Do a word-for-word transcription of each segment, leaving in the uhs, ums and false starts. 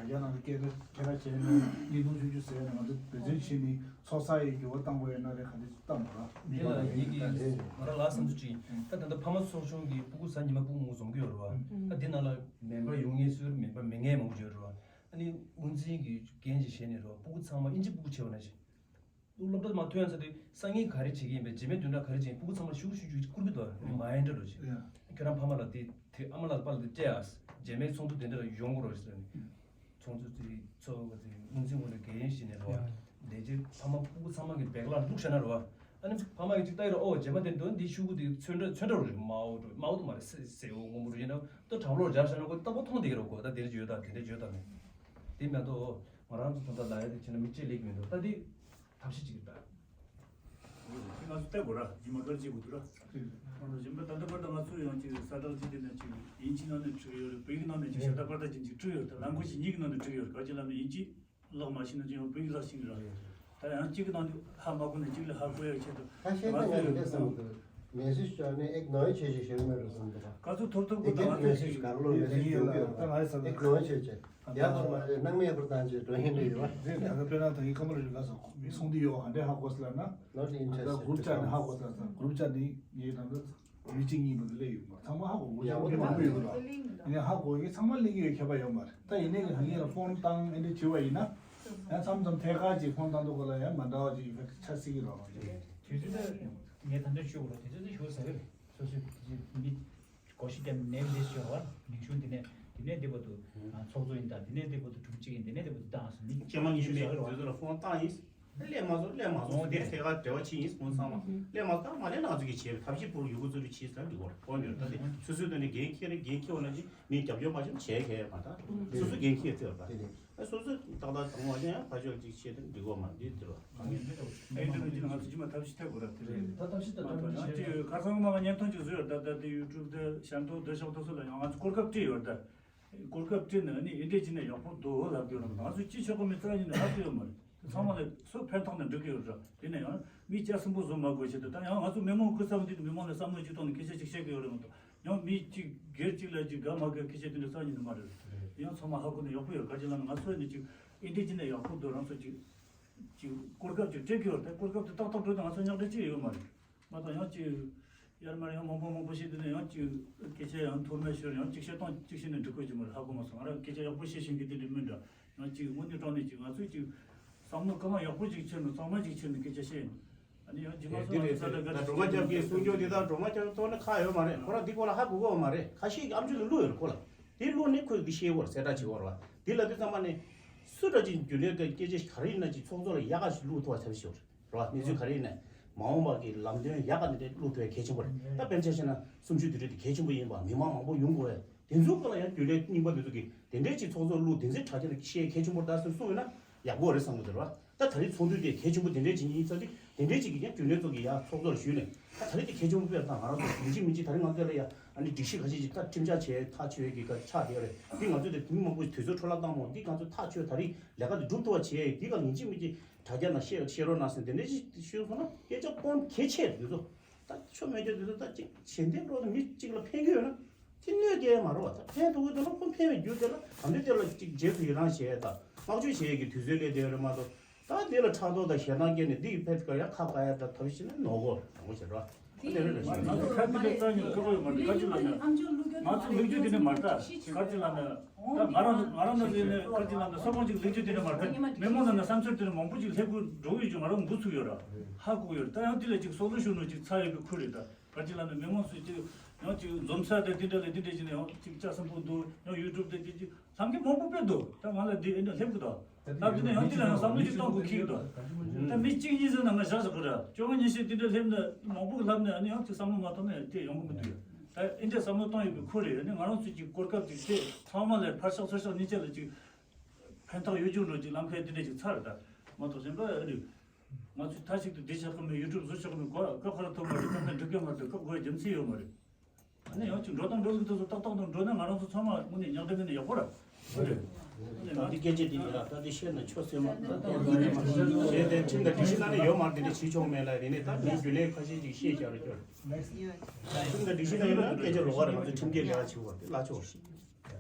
རྒྱ་ནང་གི་སྐད་སྐད་ཆ་བྱས་ནས་བརྙན་ཐུང་ཆུང་ཆུང་བཟོས་ནས་ང་ཚོ་འབད་བརྩོན་བྱས་ནས་ཚོགས་ས་ཡི་འགྱུར་བ་གཏང་དགོས་ཡོད་ན་རེད། ག་འདྲ་གཏང་དགོས་ར་མི་དེ་ལ་ག་ངེད་ཀྱིས་རེད། ང་རང་ལ་བསམ་ཚུལ་ཅིག་ཡིན། ད་ད་ལྟ་ཕ་མ་ཚོགས་ཆུང་གི་སྤུ་གུ་གཟའ་ཉི་མ་སྤུ་གུ་མང་པོ་འཛོམས་ཀྱི་ཡོད་རེད་བ། ད་འདི་ནང་ལ་མེམ་བར་ཡོང་མཁན་སུ་ཡོད་རེད། མེམ་བར་མེད་མཁན་མང་པོ་ཡོད་རེད་བ། ཨ་ནི་དབུ་འཛིན་གྱི་འགན་ཅིག་བཞེས་ནས་རེད་བ། སྤུ་གུ་ཚང་མ་ཨིན་ཇི་སྤུ་གུ་བྱས་པ་ན་ཞིག་སློབ་གྲྭ་མ་ཐོན་ཡང་ཚར་དུས་སང་ཉིན་ག་རེ་བྱེད་ཀྱི་ཡིན་པས། རྗེས་མའི་བདུན་ཕྲག་ག་རེ་བྱེད་ཀྱི་ཡིན། སྤུ་གུ་ཚང་མ་ཤུགས་ཤུགས་ཤུགས་བསྐུར་གི་འདུག་རི་མ་ཡན་ཌར་ལོ་ཞིག་ཡ། ཁྱོད་རང་ཕ་མ་ལ་དེ་དེ་ཨ་མ་ལགས་པ་ལ་དེ་སྤྲད་ཨ། རྗེས་མའི་ཚོགས་འདུ་དེ་འདྲ་ལ་ཡོང་དགོས་རོགས་ཞེས་ཟེར་ནས། ཚོགས་འདུ་དེ་ཚོགས་པ་དེ་དབུ་འཛིན་ངོས་ནས་འགན་བཞེས་ནས་རེད་བ། ལས་བྱེད་ཕ་མ་སྤུ་གུ་ཚང་མ་གི་བེག་ལ་བླུགས་བཞག་ན་རེད་བ། ཨ་ནི་ཕ་མ་གིས་ཅིག་ལྟ་ཡི་རེད། ཨོ་རྗེས་མ་དེ་འདོན་འདི་ཤུ་གུ་དེ་ཚོན་ཁྲ་ཚོན་ཁྲ་རུ་རེད། མའོ་མའོ་དུ་མ་རེད། སེ་སེ་འོ་སྔོན་པོ་རུ་ཡིན་ན་ད་གྲང་མོ་ལོག་སྦྱར་བཞག་ན་ཁོ་ལྟ་བུ་མཐོང་བསྡད་ཀྱི་རེད། ཁོ་ད་དེ་འདྲ་བརྗོད་དང་དེ་འདྲ་བརྗོད་དང་མེད། དེ་མ་གཏོགས་ང་རང་ཚོ་ད་ལྟ་ལ་ཡ་དེ་བྱས་ན་མི་གཅིག་ལས་ཀྱི་མི་འདུག་ད་དེ་ཐབས་ཤེས་ཅིག་རེད་ད། ང་ཚོ་བལྟ་དགོས་ར། རྗེས་མ་ག་རེ་བྱེད་དགོས་འདུག་ར། ཨ་ནི་གཞན་པ་ད་ལྟ་བར་དུ་ང་ཚོ་ཡང་ཅིག་གསལ་བསྒྲགས་ཅིག་དེ་ནས་ཅིག་དབྱིན་ཇིའི་ནང་ནས་བྲིས་ཡོད་རེད། བོད་ཡིག་ནང་ནས་ཅིག་ཤ་སྟག་པར་ད་ཅིག་ཅིག་བྲིས་ཡོད་རེད། ད་ལམ་ཁོ་ཅིག་གཉིས་ཀྱི་ནང་ནས་བྲིས་ཡོད་རེད། ག་ཅི་ལབ་ན་དབྱིན་ཇི་ལག་མ་ཤེས་ན་ཅིག་ཡང་བོད་ཡིག་ལག་ཤེས་ཀྱི་ར། ད་ཡང་གཅིག་གི་ནང་ནས་ཧ་མ་གོ་ན་གཅིག་ལ་ཧ་གོ་ཡག་ཆེད་དུ་ད་ཤེས་ང་ན་ཚོ་ཡང་ཡོད་རེད་བསམ་གི་འདུག་མེ་སི་ཤོར་ནས་ཨེག་ནོ་ལེཇ་བྱེད་ཅིག་ཤེས་མེད་རེད་བསམ་གི་འདུག་ག་ཚོད་ཐོབ་ཐོབ་གི་ད་ང་ཚོ་མེ་སི་ཤོར་གང་ལོ་མེ་སི་ཤོར་ཡོད་ད་ང་ཡི་བསམ་ཨེག་ནོ་ལེཇ་བྱེད་ཅིག་ཡག་པོ་མ་རེད། སྣང་མེད་པར་བཏང་བྱས་འགྲོ་ཡིན་རེད་ཡོད། རེད། ད་ལྟ་དཔེར་ན་ད་ཡིན་ཁ་མ་རེད་ལ་སོགས་མི་གསུང་དུས་ཡོད་ག་འདྲས་ཧ་གོ་སི་ལབ་ན། Not ད་ལྟ་interested གུ་རུབ་ཆ་ནས་ཧ་གོ་ས་ས་གུ་རུབ་ཆ་ནས་ངའི་ད་ལྟ་མི་གཅིག་གཉིས་མ་གཏོགས་སླེབས་ཡོད་མ་རེད། ཚང་མ་ཧ་གོ་གོ་ཡག་པོ་མི་མང་པོ་ཡོད་རེད། ཡིན་ནའི་ཧ་གོ་ཡི་ཚང་མ་སླེབས་ཀྱི་ཡོད་ཁྱད་པར་ཡོད་མ་རེད། ད་ཡིན་ནའི་ང་གཉིས་ལ་ཕོན་བཏང་ཨེ་འདྲས་བྱས་པ་ཡིན་ན། ཡང་མཚམས་མཚམས་ཐད་ཀར་གྱིས་ཕོན་བཏང་དུས་སྐབས་ལ་ཡང་མ་འདྲ་བ་ཅིག་ཡོད་པའི་ཆ་སྲིད་ཀྱི་རེད་བ། དུས་ཚོད་ད་ངས་ད་ལྟ་ཞུ་དགོས་རེད། དུས་ཚོད་ད་ཞུ་ས་རེད། སོ་སོའི་མི་གོ་ཤི་ཀྱང་ནེམ་ལིས་ཊི་ཡོད་བར་མིང་གཞུང་འདི་ནས་འདི་ནས་འདི་བར་དུ་ཚོགས་གཙོ་ཡིན་ད། འདི་ནས་འདི་བར་དུ་དྲུང་ཆེ་ཡིན། འདི་ནས་འདི་བར་དུ་བཏང་སོང་། མི་སྐྱེས་མ་ཉི་ཤུ་མེད་པའི་དུས་ཚོད་ལ་ཕོན་བཏང་ཡིན། སླེབས་མ་སོང་། སླེབས་མ་སོང་། འདིར་ཐད་ཀར་འབྲེལ་བ་བྱས་ཡིན། ཁོང་ཚང་མ་སླེབས་མ་སོང་། ད་མ་སླེབས་ན་ང་ཚོ་གིས་བྱས་པའི་ཐབས་ཤེས་ཕུར་ཡོད་དགུ་ཚོ་རུ་བྱས་ཟེར་འགྲིག་གོ་ཕོན་ཡོད། ད་དེ་སོ་སོའི་ཐོག་ནས་འགན་འཁྱེར་འགན་འཁྱེར་བ་ན་ཅི་མི་རྒྱབ་སྐྱོར་མ་བྱུང་བྱས་མཁན་མ་ད་སོ་སོ་འགན་འཁྱེར་ཐུབ་པ་ད། སོ་སོ་ཏག་ཏག་དང་བ་ཅན་ཡང་ཕ་ཕྱོགས་གཅིག་བཤད་དེ་འགྲིག་གོ་མ་འདི་འདིར་བ། ཨེ་འདི་ནི་ཅི་ང་ཚོ་ཅི་མ་ཐབས་ཤེས་ཐེབས་དགོས་ར་དེ་རེད། ད་ཐབས་ཤེས་ད་ཐབས་ཤེས་ཡང་ཅི་ཁ་སང་མ་བརྙན་ཐུང་ཅིག་བཟོས་ཡོད། ད་ད་དེ་ཡུ་ཊུབ་དེ་ཤར་ཏོག་དེ་ཤོག་ཏོག་སོགས་ལ་ཡང་ང་ཚོ་གོ་སྐབས་སྤྲད་ཡོད་ད། གོ་སྐབས་སྤྲད་ནས་ཨ་ནི་ཨེ་འདྲས་ཅི་ནས་ཡག་པོ་འདུག་ལབ་དུས་རང་ང་ཚོ་ཅི་ཆོག་གི་མི་རྩ་ཉིད་ནས་ཧ་གོ་ཡོད་མ་རེད། ཚང་མ་ལ་སུ་ཕན་ཐོགས་ནས་འགྲིག་གི་ཡོད་ར། དེ་ནས་ཡང་མི་སྐྱ་སེམས་པོ་བཟོ་མ་དགོས་ཆེད་དུ་ད་ཡང་ང་ཚོ་མི་མང་སྐུ་ཚབ་འདི་མི་མང་ལ་བསམ་བློ་ཅིག་གཏོང་ནས་སྐད་ཆ་ཅིག་བཤད་གི་ཡོད་རེད་མ་གཏོགས། ཡང་མི་གཅིག་སྒེར་གཅིག་ལ་གཅིག་དགའ་མ་དགའ་སྐད་ཆ་དེ་འདྲ་རྩ་ཉིད་ནས་མ་རེད། ཡང་ཚང་མ་ཧ་གོ་ནས་ཡག་པོ་ཡོད། ག་ཅི་ལབ་ན་ང་ཚོ་ནི་གཅིག་ཨིན་དེ་ཅི་ནས་ཡག་པོ་འདུག་རང་ཚོ་གཅིག་གཅིག་གོ་སྐབས་ཅིག་སྤྲད་ཀྱི་ཡོད་རེད། གོ་སྐབས་དེ་ཏག་ཏག་སྤྲོད་དུས་ང་ཚོ་རྙོག་དྲ་ཅི་ཡོད་མ་རེད། མ་གཏོགས་ཡང་གཅིག་ཡར་མར་ཡང་མང་པོ་མང་པོ་བཤད་དུས་ནས་ཡང་གཅིག་སྐད་ཆ་ཡང་མཐོ་དམན་ཤོར་ཡང་གཅིག་བཤད་སྟངས་གཅིག་བཤད་ནས་འགྲིག་གི་ཡོད་ཀྱི་མ་རེད། ཧ་གོ་མ་སོང་། ང་རང་སྐད་ཆ་ཡག་པོ་བཤད་ཤེས་མཁན་དེ་འདྲ་མིན་འདྲ། ཡང་གཅིག་དངོས་གནས་དྲང་གནས་གཅིག་ང་ཚོས་གཅིག་བསམ་བློ་སྐུལ་མ་ཡག་པོ་ཅིག་ཁྱེར་ནས་གཙང་མ་ཅིག་ཁྱེར་ནས་སྐད་ཆ་བཤད་ཡིན། ཨ་ནི་ཡང་རྗེས་མ་འདི་སོང་རེད། ང་ཚོ་ད་ལ་དགའ་ད་སྒྲོལ་མ་སྐྱབས་ཀྱིས་གསུང་རྒྱུ་འདི་དང་སྒྲོལ་མ་སྐྱབས་ཐོག་ནས་ཁག་ཡོད་མ་རེད། ཁོ་རང་འདི་སྐོར་ལ་ཧ་གོ་གི་ཡོད་མ་རེད། ཁ་ཤས་ཀྱིས་ཨམ་ཆི་ལ་བླུགས་ཡོད་རེད། ཁོ་ལ་འདི་བླུགས་ནས་ཁོས་འདི་བཤད་ཡོད་རེད། གསལ་བསྒྲགས་བྱེད་ཡོད་རེད་བ། འདི་ལབ་དུས་ཙམ་པ་ནས་སུ་འདྲ་ཅིག་རྒྱུན་ལས་ཀྱི་སྐད་ཆ་ག་རེ་ཡིན་ན་ཅིག་ཚོགས་གཙོ་ལ་ཡག་ག་ཞིག་བླུགས་ཐུབ་པ་བྱ་ཞིག་ཡོད་རེད་བ། གནས་ཚུལ་ག་རེ་ཡིན་ན་མ་འོངས་པ་གི་ལམ་སྟོན་ཡག་ག་འདི་འདྲ་བླུགས་ཐུབ་ཡ་གལ་ཆེན་པོ་རེད། ད་དཔེར་ཆ་བཞག་ན་གསུམ་བཅུ་དེ་རིང་དེ་གལ་ཆེན་པོ་ཡིན་པ། མི་མང་མང་པོ་ཡོང་དགོས་ཡ། དེ་ཚོའི་སྐོར་ལ་ཡང་རྒྱུན་ལས་རྙིང་པ་དེ་ཚོ་གིས་དེ་འདྲའི་ཅིག་ཚོགས་གཙོ་བླུགས་དེ་ཚོའི་དྲ་རྒྱ་ལ་བཤད་གལ་ཆེན་པོ་རེད་ད་ཟེར་གསུངས་ཡོད་ན་ཡག་པོ་རེད་བསམ་གི་འདུག་ར། ད་ད་རེས་ཚོགས་འདུ་དེ་གལ་ཆེན་པོ་དེ་འདྲའི་ཅིག་ཡིན་ཙང་དེ་དེ་འདྲའི་ཅིག་གིས་ཀྱང་རྒྱུན་ལས་ཚོ་གིས་ཡང་ཚོགས་གཙོ་ལ་ཞུས་ནས་ད་ད་རེས་དེ་གལ་ཆེན་པོ་དཔེར་ན་ང་རང་ཚོ་ཡིན་གཅིག་མིན་གཅིག་ད་རེས་ང་ཚོ་ལ་ཡང་ཨ་ནི་སྒྲིག་གཞི་ཁ་ཤས་ཅིག་ད་ཁྲིམས་འཆར་བྱས་ཐག་ཆོད་ཀྱི་ཁ་ཆགས་བསྡད་རེད། འདི་ང་ཚོ་དེ་མི་མང་པོ་ཞིག་དུས་ཚོད་འཕྲོ་བརླག་བཏང་མོ། འདི་ང་ཚོ་ཐག་ཆོད་ད་རེས་ལས་ཀ་དེ་སྒྲུབ་ཐུབ་པ་བྱས། འདི་ག་ཡིན་གཅིག་མིན་གཅིག་དྲ་རྒྱ་ནང་བཤད་བཤད་རོགས་གནང་ཟེར་དེ་འདྲའི་ཅིག་ཞུས་སོང་ན་སྐད་ཆ་དཔོན་གལ་ཆེ་དུས་ཚོད། ད་ཆོ་མེད་ཆོ་དེ་ཚོ་ད་ཅིག་བྱེད་འདོད་སྤྲོ་ན་མི་གཅིག་ལ་ཕན་གྱི་ཡོད་ན་དེ་གནོད་སྐྱེལ་མ་རེད་བ། ད་ཕན་ཐོགས་ཀྱི་འདུག་ན་ཁོ་ཕན་པའི་རྒྱུ་དེ་ལ་གང་འདོད་དེ་ལ་ཅིག་རྗེས་སུ་ཡི་རང་བྱས། ད་བསྔགས་བརྗོད་བྱེད་ཀྱི་དུས་ཚོད་སླེབས་བསྡད་ཡོད་རེད་མ་གཏོགས། ད་དེ་ལ་ཕྲག་དོག་དང་ཞེ་སྡང་སྐྱེས་ནས་འདི་ཡི་ཕན་ཐོགས་ཡ་ཁ་བཀག་ཡ་ད་ཐབས་ཤེས་ནི་ནོར་གོ་དང་པོ་བྱེད་རོགས། དེ་འདྲ་རེད་ལ་ང་ཚོ་ཁ་ཅིག་ལ་རྩ་ཉིད་ཁག་པོ་ཡོད་མ་རེད། ཁ་ཅིག་ལ་ནི་ང་ཚོ་ལུགས་རྒྱུ་དེ་ནི་མ་རེད། ད་ཁ་ཅིག་ལ་ནི་ད་ང་རང་ང་རང་ནང་བཞིན་ནི་ཁ་ཅིག་ལ་ནི་ས་ཁོངས་ཅིག་ལུགས་རྒྱུ་དེ་ནི་མ་རེད། མི་མང་ལ་ནི་བསམ་ཚུལ་དེ་ནི་མང་པོ་ཅིག་སླེབས་དགོས་འགྲོ་གི་ཡོད་ཅིག་ང་རང་འགོ་ཚུགས་ཡོད་ར། ཧ་གོ་ཡོད་ར། ད་ཡང་དེ་ལ་ཅིག་སོ་ལོ་ཤུ་ནོ་ཅིག་ཚ་ཡོད་པའི་ཁུལ་རེད། ད་ཁ་ཅིག་ལ་ནི་མི་མང་སུ་ཅིག་ཡང་ཅིག་འཛོམས་ས་དེ་དེ་འདྲ་ལ་དེ་འདྲ་ཅིག་ནི་ཡང་ཅིག་ལྕགས་སྲིན་པོ་འདུག་ཡང་ཡུ་ཊུབ་དེ་དེ་ཅིག་ལྷམ་གྱི་མང་པོ་དཔེ་འདུག་ད་ང་ལ་འདི་ཨེ་འདྲ་སླེབས་གི་འདུག་ད་དེ་ནས་ཡང་འདི་ལ་ཡང་བསམ་བློ་ཞིག་གཏོང་དགོས་ཁེལ་གི་འདུག་ད་མི་གཅིག་གཉིས་ཟེར་ན་ང་བཞག་ཟེར་གི་ར། བཅོ་ལྔ་ཉི་ཤུ་དེ་འདྲ་སླེབས་ན་མང་པོ་གི་ལབ་ནས་ཨ་ནི་ཡང་ཅིག་བསམ་བློ་མ་གཏོང་ན་དེ་ཡོང་གི་མི་འདུག་ད་ཨེ་འདྲ་བསམ་བློ་གཏོང་ཡོད་པའི་ཁུལ་རེད། ཨ་ནི་ང་རང་ཚོས་ཅིག་གོ་སྐབས་ཅིག་དེ་ཚང་མ་ལ་ཕར་ཤག་ཚུར་ཤག་གཉིས་ཆ་ལ་ཅིག་ཕན་ཐོགས་ཡོད་རྒྱུ་འགྲོ་ཅིག་ལམ་ཁ་དེ་འདྲ་ཅིག་ཚར་ད་མ་གཏོགས་གཞན་པ་ཨ་རེད། ང་ཚོས་མཐའ་གཅིག་ཏུ་བསྡད་ཆོག་གི་མེད། ཡུ་ཊུབ་བཟོ་ཆོག་གི་མེད། གོ་སྐབས་ཁ་ར་ཐོབ་མ་རེད། ད་ལྟ་འགྲིག་གི་མ་རེད། སྐབས་དགོས་རྒྱུ་མཚན་ཡོད་མ་རེད། ཨ་ནི་ཡང་ཅིག་འགྲོ་སྟངས་འགྲོ་ལུགས་དེ་ཚོ་ཏག་ཏག་ཏུ་འགྲོ་ན་ང་རང་ཚོ་ཚང་མ་དངོས་གནས་ཉག་ཕྲ་མེད་ན་ཡག་པོ་རེད། ད་འདི་སྐད་ཆ་འདི་ཡིན་ལ་ད་འདི་བཤད་ན་ཆོ་སེམས་མ་ད་ད་ད་ད་ད་ད་ད་ཁྲིམས་དང་སྒྲིག་གཞི་ནང་ནས་ཡོད་མ་རེད། འདི་འདྲ་བྱེད་ཆོག་མེད་ལ་རེད་ནས་ད་མི་རྒྱུན་ལས་ཁ་ཤས་ཅིག་བཤད་བཞག་རེད་ཁྱོད། ཁྲིམས་དང་སྒྲིག་གཞི་ནང་ཡོད་ན་སྐད་ཆ་ལོགས་ཀ་རེད། ང་ཚོ་ཁྲིམས་འགལ་ལས་ཀ་བྱེད་དགོས་རེད། འདི་བརླག་ཆོག་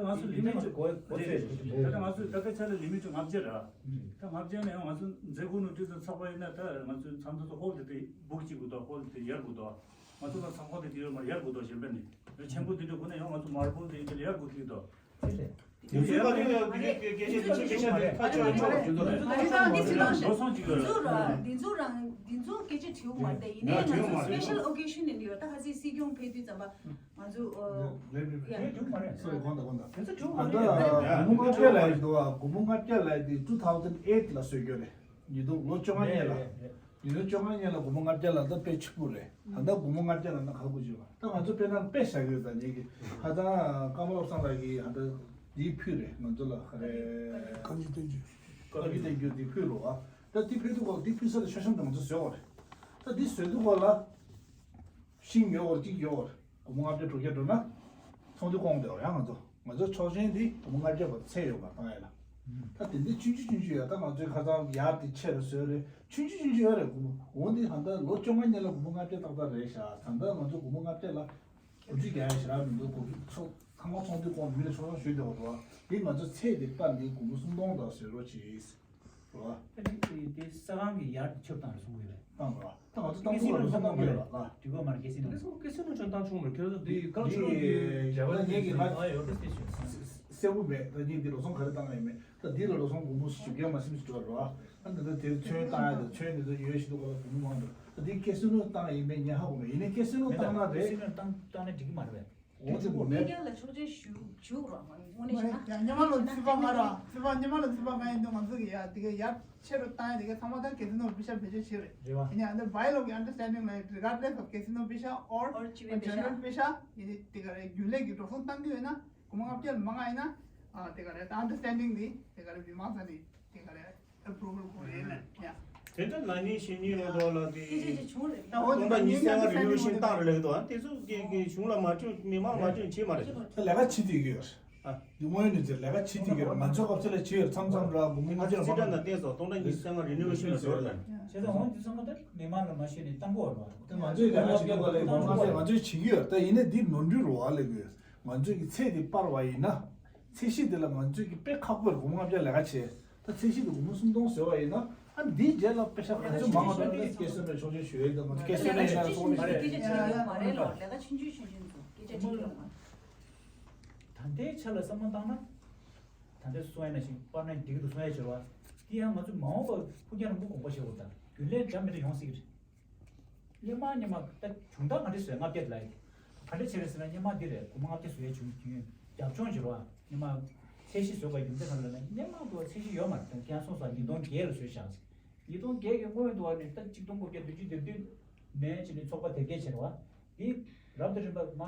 ད་ང་ཚོ་ལི་མི་ཊི་གོ་གོ་ཚད་རེད། ད་ལྟ་ང་ཚོ་ད་ལྟའི་ཆ་ལ་ལི་མི་ཊི་ལྔ་བརྒྱ་རེད། ད་ལྔ་བརྒྱ་ནས་ང་ཚོ་མཛད་སྒོ་ནང་ཁྲིད་ཚོ་ཚོགས་པ་ཡིན་ན། ད་ང་ཚོ་ཚང་ཚོ་ཧོལ་དེ་དེ་སྦུག་གཅིག་དགོས་དོ། ཧོལ་དེ་ཡར་དགོས་དོ། ང་ཚོ་ལ་ཚང་ཁོག་དེ་དེ་ཡོད་མ་ཡར་དགོས་དོ། གཞན་པ་ནི་ཆེན་པོ་དེ་འདྲ་དགོས་ན་ཡང་ང་ཚོ་མར་བལ་དེ་དེ་ལ་ཡར་དགོས་ཀྱི་དོ། དེ་ཚོ་ཡར་དགོས་ཀྱི་དོ། དེ་ཚོ་ཡར་དགོས་ཀྱི་དོ། འགྲོ་སོང་ཅིག་ཡོད་རེད། འདི་ཚོ་རང་འདི་ཚོ་རང་འདི་ཚོ་སྐད་ཆ་དྲིའུ་མ་རེད། ཡིན་ནའི་ང་ཚོ་སི་པེ་ཤལ་ཨོ་ཀེ་ཤན་ནི་ཡོད། ད་ཁ་སང་སྲིད་སྐྱོང་ཕེབས་དུས་ཙམ་པ་ང་ཚོ་ཨོ་ཡ། སོ་རི་གོང་དང་གོང་དང་། དེ་ཚོ་དྲིའུ་མ་ད་རེད། སྒོར་མོ་ལྔ་བརྒྱ་ལབ་ཡ་འདུག་ཨ། སྒོར་མོ་ལྔ་བརྒྱ་ལབ་ཡ་དེ་two thousand eight ལ་བཟོས་རྒྱུ་རེད། ཉིས་སྟོང་ལོ་བཅོ་ལྔ་སྔོན་ལ། ཉིས་སྟོང་བཅོ་ལྔ་སྔོན་ལ་སྒོར་མོ་ལྔ་བརྒྱ་ལབ་ད་དཔེ་ཕྱུག་པོ་རེད། ད་ལྟ་སྒོར་མོ་ལྔ་བརྒྱ་ལབ་ན་ག་གོ་བྱེད་པ། ད་ང་ཚོ་དཔེར་ན་དཔེ་བཞག་ཡོད། ད་ངེད་ཀྱི་ཧ་ད་ཀརྨ་བློ་བཟང་ལགས་ཀྱིས་ཧ་ད་འདི་ཕུལ་རེད། ང་ཚོ་ལ་ག་རེ་བཀའ་འགྱུར་བསྟན་འགྱུར། བཀའ་འགྱུར་བསྟན་འགྱུར་འདི་ཕུལ་རོགས་ཨ། ད་འདི་ཕུལ་དུས་སྐབས་འདི་ཕུལ་ས་ལ་མཆོད་བཤམས་དེ་ང་ཚོ་བཟོས་པ་རེད། ད་འདི་བཟོས་དུས་སྐབས་ལ་ཤིང་ཉོ་བར་གཅིག་ཡོད་རེད། སྒོར་མོ་ལྔ་བརྒྱ་དྲུག་བརྒྱ་འགྲོ་ན་ཚོང་འདུས་སྐོང་བསྡད་པ་རེད། ང་ཚོ་ང་ཚོ་ཆོག་མཆན་འདི་སྒོར་མོ་ལྔ་བརྒྱ་བར་ཚད་ཡོད་པ་བཏང་ཡ་ལ། ད་དེ་འདྲའི་ཆུང་ཆུང་ཆུང་ཆུང་ཡོད། ད་ང་ཚོའི་ཁ་སང་ཡར་དེ་ཆེ་རུ་བཟོས་རེད། ཆུང་ཆུང་ཆུང་ཆུང་ཡོད་རེད། སྒོར་མོ་འོ་འདི་ཧ་ད་ལོ་བཅོ་ལྔ་སྔོན་ལ་སྒོར་མོ་ལྔ་བརྒྱ་ཏག་ཏག་རེད་ཤག་ད་ལྟ་ང་ཚོ་སྒོར་མོ་ལྔ་བརྒྱ་ལ་གོ་སྒྲིག་རྒྱག་ཡ་ཞེ་དྲག་མི་འདུག་གོ་སྒྲིག་ཚོ་ཚང་མ་ཚོང་འདུས་སྐོང་མི་ལ་ཆོག་ཆོག་ཞུས་བསྡད་པ་རེད་བ། འདི་ང་ཚོ་ཚད་དེ་སྤར་ནས་སྒོར་མོ་སུམ་སྟོང་དང་བཟོས་རོགས་བྱེད། རོ། ད་ནི་དེ་དེ་ས་ཁང་གི་ཡར་ཆོབ་བཏང་རེད་གསུང་གི་ཡོད་པས། བཏང་རོ། ད་ང་ཚོ་བཏང་ཚུགས་རོ། བསམ་བཏང་གི་ཡོད་ལ། འགྲིག་གོ་མ་རེད། སྐད་སྲིད་ནང་། སྐད་སྲིད་ནང་ཆོག་བཏང་ཆོག་མ་རེད། ཁྱོད་ཚོ་དེ་བཀའ་ཁྲོམ་གྱི་རྒྱལ་བ་ནས་ངས་ཀྱི་ང་ཡོད་པ་སྲིད་ཆོད་སོང་། གསལ་པོ་མེད། ད་ངས་འདི་ལོ་སོང་ག་རེ་བཏང་ཡ་ཡིན་མེད། ད་འདི་ལ་ལོ་སོང་སྒོར་མོ་བཞི་བརྒྱ་མ་ཟིན་ཞིག་འགྲོ་རོ། ཨ་འདི་ད་དེ་ཚོན་བཏང་ཡ་དང་ཚོན་འདི་ཚོ་ཡོད་ཞིག་འདུག་ག་ལ་སྒོར་མོ་མང་འགྲོ། ད་འདི་སྐད་སྲིད་ནང་བཏང་ཡ་ཡིན་མེད་ངས་ཧ་གོ་མེད། ཡིན་ནའི་སྐད་སྲིད་ནང་བཏང་ན་རེད། སྲིད་ནང་བཏང་བཏང་ན་འགྲིག་གི་མ་རེད་པས། འོ་དེ་མོ་མེད། ཡ་ལ་ཆོག་མཆན་ཞུ་ཞུ་རོགས། དངོས་གནས་བྱས་ན། ཡ་སྔོན་མ་ལ་ཚིག་པ་ང་ར་ཚིག་པ་སྔོན་མ་ལ་ཚིག་པ་ང་ཡིན་དུས་ང་ཚོ་གི་ཡ་དེ་ག་ཡར་ཆེ་རུ་བཏང་ཡ་དེ་ག་ཚང་མ་ད་casino official་བེད་སྤྱོད་བྱེད་རེད། རེད་བ། ཡིན་ཡང་འདི་bylaw་གི་understanding་ལ་regardless of casino official or or 指挥 general official་ཡིན་དེ་ག་རེད། རྒྱུན་ལས་ཀྱི་འགྲོ་སོང་བཏང་གི་ཡོད་ན་སྒོར་མོ་ལྔ་བརྒྱ་ལ་མ་མང་ཡིན་ན་དེ་ག་རེད། ད་understanding་དེ་དེ་ག་རེད། མི་མང་ས་ནས་དེ་ག་རེད། approval་གོ་རེད་ལ་ཡ། དེ་འདྲ་ན་ནིང་གཞེས་ནིང་ལོ་ཐོག་ལ་དེ་སྟོང་ཕྲག་ཉི་ཤུ་རྩ་ལྔ་renovation་བཏང་རེད་ལབ་ཀྱི་འདུག་ཨ་དེ་ཚོ་གི་གི་གཞུང་ལ་མ་སྤྲོད་མི་མང་ལ་མ་སྤྲོད་བྱེད་མ་རེད། ད་ལས་ཀ་བྱེད་བསྡད་ཀྱི་ཡོད་རེད། ཨ། དེ་དངོས་ཡོད་གནས་ཚུལ་ལས་ཀ་བྱེད་བསྡད་ཀྱི་ཡོད་རེད། ང་ཚོའི་སྐབས་ཚེ་ལ་བྱེད་ཡོད་རེད། མཚམས་མཚམས་ར་སྒོར་མོ་ལྔ་བརྒྱ་ལ་མང་ན། རྩིས་ཁྲ་ནང་བལྟས་སོང་། སྟོང་ཕྲག་ཉི་ཤུ་རྩ་ལྔ་renovation་ལ་ཟོར་ལ། བྱས་ཙང་འོང་དུས་ཚང་མ་ད་མི་མང་ལ་མ་ཤོད་ནས་བཏང་གི་ཡོད་རེད་བ། ད་ང་ཚོས་ལས་ཀ་བྱེད་དགོས་པ་ལས་སྒོར་མོ་ལྔ་བརྒྱ་ང་ཚོས་བྱེད་ཀྱི་ཡོད་རེད། ད་ཡིན་ནའི་འདི་ནོར་འཁྲུལ་རེད་བ་ལབ་ཀྱི་ཡོད། ང་ཚོས་ཀྱི་ཚད་དེ་སྤར་བ་ཡིན་ན། ཚད་གཞི་དེ་ལ་ང་ཚོས་ཀྱི་དཔེ་ཁག་པོ་རེད། སྒོར་མོ་ལྔ་བརྒྱ་ལས་ཀ་བྱས། ད་ཚད་གཞི་དེ་སྒོར་མོ་སུམ་སྟོང་བཟོས་པ་ཡིན་ན། ཨ་འདིའི་རྗེས་ལ་པེ་ཤ་ག་ཚོད་མང་བ་འདྲ་ན་སྐད་སོན་པའི་ཆོག་མཆན་ཞུ་ཡས་དང་། ང་ཚོ་སྐད་སོན་པའི་ཆོག་མཆན་སོགས་མི་ཞུ། སྐད་ཆ་བྱེད་ཀྱི་ཡོད་མ་རེད་ལོ། ལས་ཀ་ཆུང་ཆུང་ཆུང་ཆུང་འདུག་སྐད་ཆ་བྱེད་ཀྱི་ཡོད་མ་རེད། ད་ལྟའི་ཆ་ལ་བསམ་བློ་བཏང་ན། ད་ལྟའི་གསུང་ཡ་ནང་བཞིན་སྤར་ན་འགྲིག་གི་འདུག་གསུང་ཡ་བྱེད་རོགས། དེ་ཡང་ང་ཚོ་མ་འོངས་པར་ཕུགས་རྒྱང་རིང་པོ་དགོངས་པ་བཞེས་དགོས། ད་རྒྱུན་ལས་འདྲ་མི་འདྲ་ཡོང་སྲིད་ཀྱི་རེད། སྔོན་མ་སྔོན་མ་ད་བྱུང་སྟངས་ག་འདྲ་བཟོས། ལྔ་བརྒྱ་ལ་ག་འདྲ་བྱས་རེད་ཟེར་ན། སྔོན་མ་འདི་རེད། སྒོར་མོ་ལྔ་བརྒྱ་བཟོ་ཡས་བྱུང་རྒྱུ་རྒྱབ་ལྗོངས་བྱེད་རོགས། སྔོན་མ་ཚད་གཞི་བཟོས་པ་ཡིན་ཚེ་ག་རེ་ལབ་ན། སྔོན་མ་དུ་ཚད་གཞི་ཡོད་མ་རེད། ད་ཁྱེད་རང་གསུངས་སོང་། ཉིས་སྟོང་བརྒྱད་ལ་བཟོས་བཞག་ཟེར། ཉིས་སྟོང་བརྒྱད་ཀྱི་སྔོན་དུ་བ་ནས་ད་གཅིག་སྟོང་དགུ་བརྒྱ་བདུན་ཅུ་དོན་བདུན་ནས་བྱས་ནས་ཚོགས་པ་དེབ་སྐྱེལ་བྱེད་རོགས། འདི་རབ་དང་རིམ་པ་མ་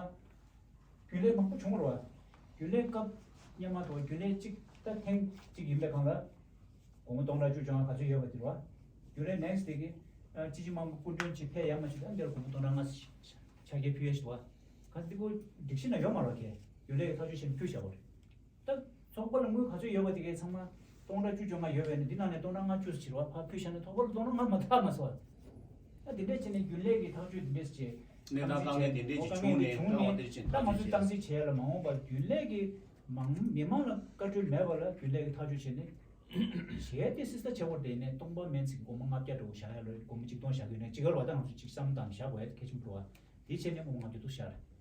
རྒྱུན་ལས་མང་པོ་བྱུང་བ་རེད་བ། རྒྱུན་ལས་སྐབས་སྔོན་མ་དང་རྒྱུན་ལས་གཅིག་ད་ཐེངས་གཅིག་ཡིན་པའི་སྒང་ལ་སྒོར་མོ་སྟོང་ཕྲག་བཅུ་བཅོ་ལྔ་ག་ཚོད་ཡོད་པ་དེ་རེད་བ། རྒྱུན་ལས་next་དེ་གི་ཨ་སྤྱི་སྤྱོད་དམངས་སྐུ་མགྲོན་གྱིས་ཕེབས་ཡ་མ་བྱེད། ད་འདིར་སྒོར་མོ་སྟོང་ཕྲག་ལྔ་ཕྱག་འཁྱེར་ཕུལ་ཡ་ཞིག་འདུག་བ། ག་ཚོད་འདི་ཁོ་སྒྲིག་གཞི་ནང་ཡོད་མ་རེད་བ། ཁྱེད་རྒྱུན་ལས་ཀྱི་ཐག་གཅོད་བྱས་ནས་ཕུལ་བཞག་པ་རེད། ད་ཚོགས་པ་ལ་དངུལ་ག་ཚོད་ཡོད་པ་དེ་གའི་ཚང་མ་སྟོང་ཕྲག་བཅུ་བཅོ་ལྔ་ཡོད་པས་ནི་འདི་ནང་ནས་སྟོང་ཕྲག་ལྔ་བཅུ་ཟེར་བ་ཕར་ཕུལ་བཞག་ན་ཚོགས་པ་ལ་སྟོང་ཕྲག་ལྔ་མ་ཐག་མ་སོང་བ། ད་དེ་འདྲས་བྱས་ནས་རྒྱུན་ལས་ཀྱི་ཐག་གཅོད་དེ་འདྲས་བྱས། གནས་སྟངས་དཀའ་ངལ་དེ་འདྲས་ཅིག་བྱུང་ནས་ད་འོ་དེ་བཞིན་ད་ང་ཚོས་བཏང་སྲིད་བྱས་ལ་མ་འོངས་པར་རྒྱུན་ལས་ཀྱི་མང་མི་མང་ལ་བཀའ་འཁྲོལ་མེད་པ་ལ་རྒྱུན་ལས་ཀྱི་ཐག་གཅོད་བྱས་ནས་བྱས་ཏེ་སྲིད་ས་བྱེད་དགོས་དེ་ནས་སྟོང་པ་མིན་ཚིག་སྒོར་མོ་ལྔ་བརྒྱ་འདྲ་བོ་བཞག་ཡ་ལ་སྒོར་མོ་གཅིག་སྟོང་བཞག་གི་ཡོད་ན་ཅིག་ག་ལ་བ་ད་ང་ཚོ་ཅིག་བསམ་བཏང་བཞག་དགོས་ཡ་གལ་ཆེན་པོ་རེད་བ། དེ་བྱས་ནས་སྒོར་མོ་ལྔ་བརྒྱ་འདུག་བཞག་རེད།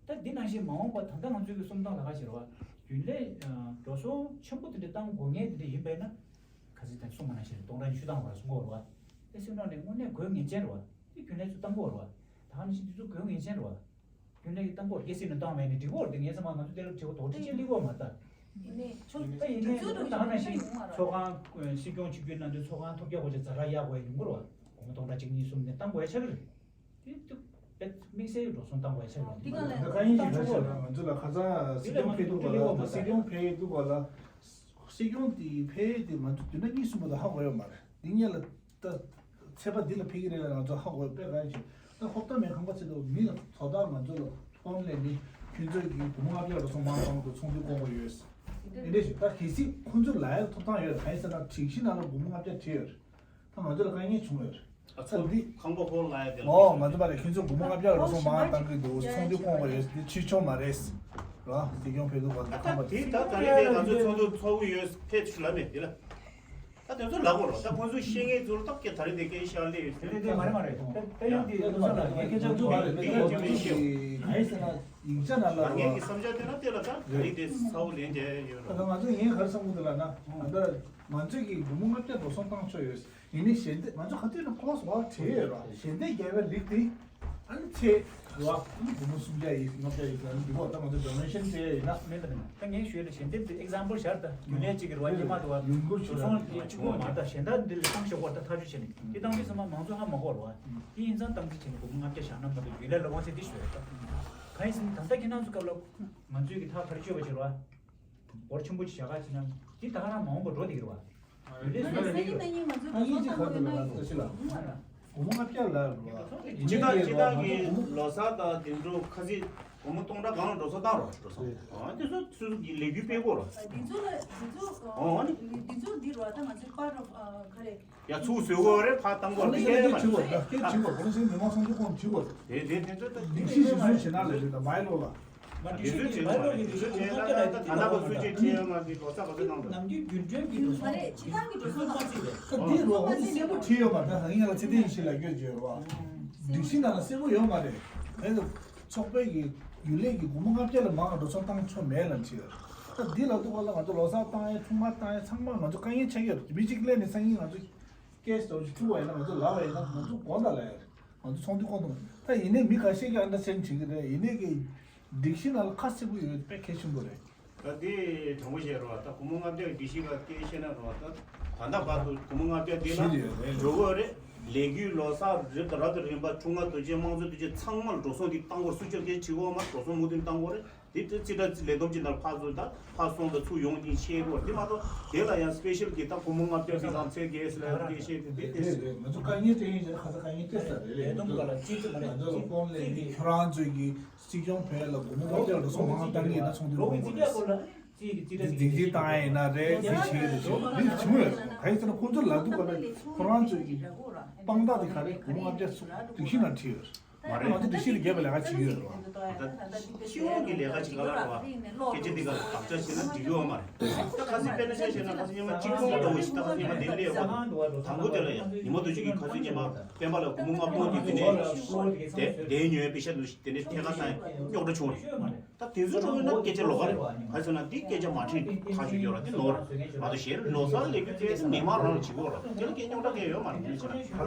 ད་འདི་ནང་བཞིན་མ་འོངས་པ་ད་ལྟ་ང་ཚོའི་གི་སུམ་རྟགས་ལ་ཁ་ཕྱེ་རེད་བ། རྒྱུན་ལས་འགྲོ་སོང་ཆེན་པོ་དེ་འདྲ་བཏང་དགོས་ངེས་དེ་འདྲ་ཡིན་པས་ན། ཁ་སང་དང་གསུངས་པ་ནང་བཞིན་སྟོང་ཕྲག་ཉི་ཤུ་བཏང་བར་གསུང་གི་ཡོད་རེད་བ། ཨེ་སེམས་ནང་ནས་དངོས་གནས་དགོས་ངེས་ཅན་རེད་བ། དེ་རྒྱུན་ལས་ཚོ་བཏང་གི་ཡོད་རེད་བ། ད་ག་ནང་བཞིན་འདི་ཚོ་དགོས་ངེས་ཅན་རེད་བ། རྒྱུན་ལས་ཀྱིས་བཏང་གི་ཡོད་རེད། སྐྱེད་སྲིང་ནས་བཏང་མེད་ནས་འགྲིག་གི་ཡོད་རེད། དེ་ངའི་བསམ་པར་ང་ཚོ་དེ་ལ་དྲི་བ་དོགས་འདྲི་ཅིག་སླེབས་ཀྱི་ཡོད་མ་རེད་ད། ཡིན་ནའི་ཆོ་ད་ཡིན་ནའི་དུས་ཚོད་ད་ག་ནང་བཞིན་ཚོགས་ཁང་སྲིད་སྐྱོང་གཅིག་གྱུར་གནང་དུས་ཚོགས་ཁང་ཐོབ་རྒྱག་དགོས་ཆེད་ཛ་དྲག་གཡར་དགོས་ཡ་ཡོང་གི་རེད་བ། སྒོར་མོ་སྟོང་ཕྲག་གཅིག་གཉིས་གསུམ་ནས་བཏང་དགོས་ཡ་ཆགས་ཀྱི་རེད། དེ་དུ་དཔེ་དམིགས་བསལ་འགྲོ་སོང་བཏང་དགོས་ཡ་ཆགས་ཀྱི་རེད། འདི་ག་ལས་ད་ག་ཡིན་ཞིག་ད་ཆོག་ང་ཚོ་ལ་ཁ་སང་སྲིད་སྐྱོང་ཕེབས་འདུག་ག་ལ། སྲིད་སྐྱོང་ཕེབས་འདུག་ག་ལ། སྲིད་སྐྱོང་དེ་ཕེབས་དེ་ང་ཚོ་བདུན་ཕྲག་གཉིས་གསུམ་པ་དང་ཧ་གོ་ཡོད་མ་རེད། འདི་གཉིས་ལ་ད་ཚེས་པ་འདི་ལ་ཕེབས་ཀྱི་རེད་ལ་ང་ཚོ་ཧ་གོ་ཡོད་དཔེ་ག་ཡིན་ཞིག་ད་ཧོབ་ཏ་མེད་ཁང་པ་ཚེ་དུ་མི་ལ་དོ་བདག་ང་ཚོ་ལ་ཕོན་ལས་མི་ཁྱོད་ཚོས་ཀྱི་སྒོར་མོ་ལྔ་བརྒྱ་འགྲོ་སོང་མང་ཙམ་དུ་ཚོགས་འདུ་སྐོང་གི་ཡོད། དེ་འདྲ་ཞིག་ད་གལ་སྲིད་ཁོང་ཚོ་ལ་ཡ་ཐོབ་ཐང་ཡོད་གང་ཡིན་ཟེར་ན་སྒྲིག་གཞི་ནང་ལ་སྒོར་མོ་ལྔ་བརྒྱ་བྲིས་ཡོད་རེད། ད་ང་ཚོ་ལ་དཀའ་ངལ་བྱུང་ཡོད་རེད། ཨ་ཚོ་འདི་ཁང་པ་ཧོལ་ལ་ཡ་དེ་ལ་ཨོ་ང་ཚོ་མ་རེད། ཁྱོད་ཚོ་སྒོར་མོ་ལྔ་བརྒྱ་འགྲོ་སོང་མང་བཏང་གི་འདུག་ཚོགས་འདུ་སྐོང་བ་ཡོད་དེ་ཕྱིར་ཆོག་མ་རེད། ར་སྲིད་སྐྱོང་ཕེབས་འདུག་ག་ཁང་པ་དེ་ད་ད་རེས་དེ་ང་ཚོ་ཚོགས་འདུ་ཚོགས་ཀྱི་ཡོད་ཕེབས་ཤིག་ལབ་མེད་དེ་ལ། ད་དེ་ཚོ་ལབ་དགོས་རོགས་ད་ཁོང་ཚོ་ཤེས་ངེས་ཚོར་ཐག་སྐྱེ་ད་རེས་དེ་སྐད་ཤར་ལེ་ཡོད་དེ་དེ་དེ་མ་རེད་མ་རེད། དེ་དེ་ཡང་དེ་ལོ་ས་ལ་ངས་སྐད་ཆ་ཚོ་མ་རེད་དེ་ཡང་དེ་མི་ཤེས། གང་ཡིན་ཟེར་ན་ཡིག་ཆ་ནང་ལ་ང་ངས་ཀྱི་བསམ་འཆར་དེ་ན་དེ་ལ་ད་ད་རེས་དེ་ས་བོ་ལེན་བྱས་ཡོད་རོགས། ད་ང་ཚོ་ངས་ག་རེ་བསམ་གྱི་འདུག་ལབ་ན་ད་ང་ཚོས་ཀྱི་སྒོར་མོ་ལྔ་བརྒྱ་འགྲོ་སོང་བཏང་ཆོག་ཡོད། ཡིན་ནའི་ཞལ་འདེབས་ང་ཚོ་ག་དུས་ནས་ཁོ་སོ་བ་བྲིས་ཡོད་ར་ཞལ་འདེབས་རྒྱག་པའི་རིགས་དེ་ཨ་ནི་ཚེ་ར་ཨ་ནི་སྒོར་མོ་སུམ་བརྒྱ་ཡིན་ལྔ་བརྒྱ་ཡིན་ཨ་ནི་འདི་གོ་ད་ང་ཚོ་ཌོ་ནེ་ཤན་བྱས་ཡིན་ན། མེད་ད་མེད་ད་ངས་ཞུས་ལ་ཞལ་འདེབས་དེ་ཨེག་ཛམ་པལ་ཞར་ད་རྒྱུན་ལས་གཅིག་གི་ར་ཉི་མ་དུ་བ་ཡོང་འགྲོ་ཞུ་སོང་ཡོང་ཆུང་མ་ད་ཞལ་འདེབས་འདི་ལ་བཏང་ཤོག་གོ་ད་ཐག་གཅོད་བྱས་ནས་དེ་བཏང་དུས་ཚང་མ་མང་ཚོགས་ཧ་མ་གོ་ར་བ་དེ་ཡིན་ཙང་བཏང་རྩིས་བྱས་ནས་སྒོར་མོ་ལྔ་བརྒྱ་བཞག་ན་མ་གཏོགས་རྒྱུན་ལས་ལ་དབང་ཚད་འདི་ཞུས་ར་ད་གང་ཡིན་ཟེར་ན་ད་ལྟ་ཁྱེད་རང་ཚོ་སྐབས་ལ་ང་ཚོས་ཀྱི་ཐག་ཁ་རེ་གཅོད་པ་བྱེད་ར་བ་སྒོར་ཆེན་པོ་ཅིག་བཞག་ག་བྱས་ན་དེ་ད་ག་རང་མ་འོངས་པ་འགྲོ་བསྡད་ཀྱི་ར་བ། ཡུལ་ལས་ང་ཚོ་ལ་ཡོད། ཨ་ཡིན་གཅིག་ག་ཚོད་ལ་ལ་ས་ཕྱི་ལ། སྒོར་མོ་ལྔ་བརྒྱ་ལ་རུ་བ། སྤྱི་བཏང་སྤྱི་བཏང་གི་ལོ་གསར་དང་དེ་འགྲོ་ཁ་སི་སྒོར་མོ་སྟོང་ཕྲག་གང་ལ་འགྲོ་ས་བཏང་རོགས་འགྲོ་ས། ཨ་དེ་ཚོ་སུ་གི་ལས་འགུལ་སྤེལ་དགོས་རོགས། འདི་ཚོ་ལ་འདི་ཚོ་ཨོ་ཨ་ནི། འདི་ཚོ་འདི་རུ་བ་ད་ང་ཚོའི་པར་རོ་ག་རེ། ཡ་ཚུགས་བཟོས་དགོས་རེད་ཕ་བཏང་དགོས་རེད་སྐད་མ་ཤོད། སྐད་ཆེ་བ་ཁོ་ཚོའི་མི་མང་སོང་ཚོ་ཁོང་བྱེད་དགོས། དེ་དེ་དེ་ཚོ་ད་སྒྲིག་གཞི་ཞིག་བཟོས་བྱེད་ན་ལས་རེད་ད་མའི་ལོ་ལ། དེ་ཚོ་བྱེད་དགོས་རེད་དེ་ཚོ་བྱེད་ན་ད་ད་ལྟ་བ་སུ་ཅིག་བྲིས་ཡོད་མ་རེད་ལོ་ཙཱ་ག་ཚོད་གནང་འདུག་ནམ་རྒྱུན་རྒྱུན་གྲོན་གྱི་འགྲོ་སོང་མ་རེད་ཕྱི་ཐང་གི་འགྲོ་སོང་ཙམ་ཞིག་རེད། ད་འདི་ལོ་ངོ་འདི་གསལ་པོ་བྲིས་ཡོད་མ་རེད་ད་ཧང་ཡང་ལ་ཚེ་བརྟན་ཡིན་ཞིག་ལ་སྐྱོན་བརྗོད་རོགས། སྒྲིག་གཞི་ནང་ལ་གསལ་པོ་ཡོད་མ་རེད། ཨེ་ད་ཚོགས་པའི་གི་རྒྱུན་ལས་ཀྱི་སྒོར་མོ་ལྔ་བརྒྱ་ལ་མང་བ་འགྲོ་སོང་བཏང་ཆོག་མེད་ལ་བྲིས་ཡོད། ད་འདི་ལ་ཐུག་པ་ལ་ང་ཚོ་ལོ་གསར་བཏང་ཡས་ཆུང་མ་བཏང་ཡས་ཚང་མ་ང་ཚོ་དཀའ་ངལ་ཆགས་ཀྱི་ཡོད་མི་གཅིག་སླེབས་ནས་སང་ཉིན་ང་ཚོ་ཀེ་སི་འདྲ་བོ་ཞིག་འཁྲུག་པ་ཡིན་ན་ང་ཚོ་ལབ་པ་ཡིན་ན་ང་ཚོ་དགོངས་དག་ལ་ཡོད་རེད། ང་ཚོ་ཚོགས་འདུ་སྐོང་དང་ད་ཡིན་ནའི་མི་ཁ་ཤས་ཀྱིས་ཨན་ཌར་སི་ཊེན་ཌ་བྱེད་ཀྱི་རེད་ཡིན་ནའི་གི་སྒྲིག་གཞི་ནང་ལ་ཁ་གསལ་པོ་ཡོད་དཔེ་གལ་ཆེན་པོ་རེད། ད་དེ་དྲང་པོ་བཤད་རོགས་ད་སྒོར་མོ་ལྔ་བརྒྱ་སྒྲིག་གཞི་ལ་སྐད་བཤད་ན་རོགས་ད་ད་ལྟ་བར་དུ་སྒོར་མོ་ལྔ་བརྒྱ་དེ་ལ་ཞིག་རེད་རེད་འགྲོ་གི་རེད། ལས་འགུལ་ལོ་གསར་རེད་ད་རབ་དང་རིམ་པ་ཆུང་ང་དུ་ཆེ་དམངས་གཙོ་དུ་ཆེ་ཚང་མ་ལ་འགྲོ་སོང་དེ་བཏང་དགོས་སུ་ཆོག་གལ་ཆེ་གོ་མ་འགྲོ་སོང་མུ་མཐུད་བཏང་དགོས་རེད། དེ་དེ་རྩིས་ཁྲ་ལས་བསྡོམས་ཀྱི་ནང་ཕར་ཚུར་དང་ཕར་སོང་དང་ཚུར་ཡོང་གཉིས་ཤེས་དགོས་དེ་མ་གཏོགས་དེ་ལ་ཡང་སི་པེ་ཤལ་གྱི་ད་སྒོར་མོ་ལྔ་བརྒྱ་གི་ལམ་ཚད་གས་སི་ལ་དེ་ཤེས་དེ་དེ་རེད་རེད་ང་ཚོ་དཀའ་ངལ་དེ་ཡིན་ཟེར་ཁ་ཚ་དཀའ་ངལ་དེ་ས་རེད་རེད་ང་ཚོ་ལ་ཁོང་ལས་ནི་ཁྱོད་རང་ཚོས་ཀྱི་སྲིད་སྐྱོང་བོད་ལ་སྒོར་མོ་ལྔ་བརྒྱ་ལ་སོང་མང་བཏང་གི་ཡིན་ན་ཚོང་དོན་གོང་བུ་རེད། འཛིན་འཛིན་བཏང་ཡ་ཡིན་ན་རེད་འདི་བྱེད་རེད་ཞེས་འདི་བྱུང་ཡོད་ག་ཡིན་ཟེར་ན་ཁོང་ཚོ་ལ་འདུག་ག་ལ་ཁོ་རང་ཚོས་ཀྱི་དཔང་རྟགས་དེ་ག་རེ་སྒོར་མོ་ལྔ་བརྒྱ་སྒྲིག་གཞི་ནང་བྲིས་ཡོད། མ་རེད། ང་ཚོ་སྒྲིག་གཞི་ལ་འགལ་བའི་ལས་ཀ་བྱེད་ཀྱི་ཡོད་རེད་བ། ད་སྤྱི་ཡོངས་ཀྱི་ལས་ཀ་བྱེད་ག་ལ་རེད་བ། སྐད་ཆ་འདི་ག་ལ་བདག་ཅག་བྱེད་ན་འགྲིག་གི་ཡོད་མ་རེད། ད་ཁ་སང་དཔེར་ན་ཆ་བཞག་ན་ཁ་སང་ཉི་མ་གཅིག་མཐོང་འདྲ་བོ་ཞིག་ད་ཁ་སང་ཉི་མ་འདི་སླེབས་ཡོད་མ་རེད། དང་པོ་དེ་ལ་ཡང་ཉི་མ་དུས་ཅིག་གི་ཁ་སང་ཉི་མ་སྤེན་པ་ལ་སྒོར་མོ་ལྔ་སྟོང་གི་དེ་ནས་དེ་དེའི་ཉོས་པའི་ཤ་དུ་དེ་ནས་ཐད་ཀ་སང་རྙོག་དྲ་བྱུང་རེད། ད་དེ་ཚོ་འགྲོ་ཡོད་ན་སྐད་ཆ་ལོགས་ཀ་རེད། ག་རེ་ཟེར་ན་འདི་སྐད་ཆ་མ་དྲིས་ཐག་ཆོད་ཡོད་ར་དེ་ནོར་རེད། ང་ཚོ་གཞན་ལོ་གསར་ལས་འགུལ་དེ་མི་མང་རང་ལ་བྱེད་དགོས་ར་དེ་ལ་སྐད་རྙོག་དྲ་སྐད་ཡོད་མ་རེད་དེ་ཆ་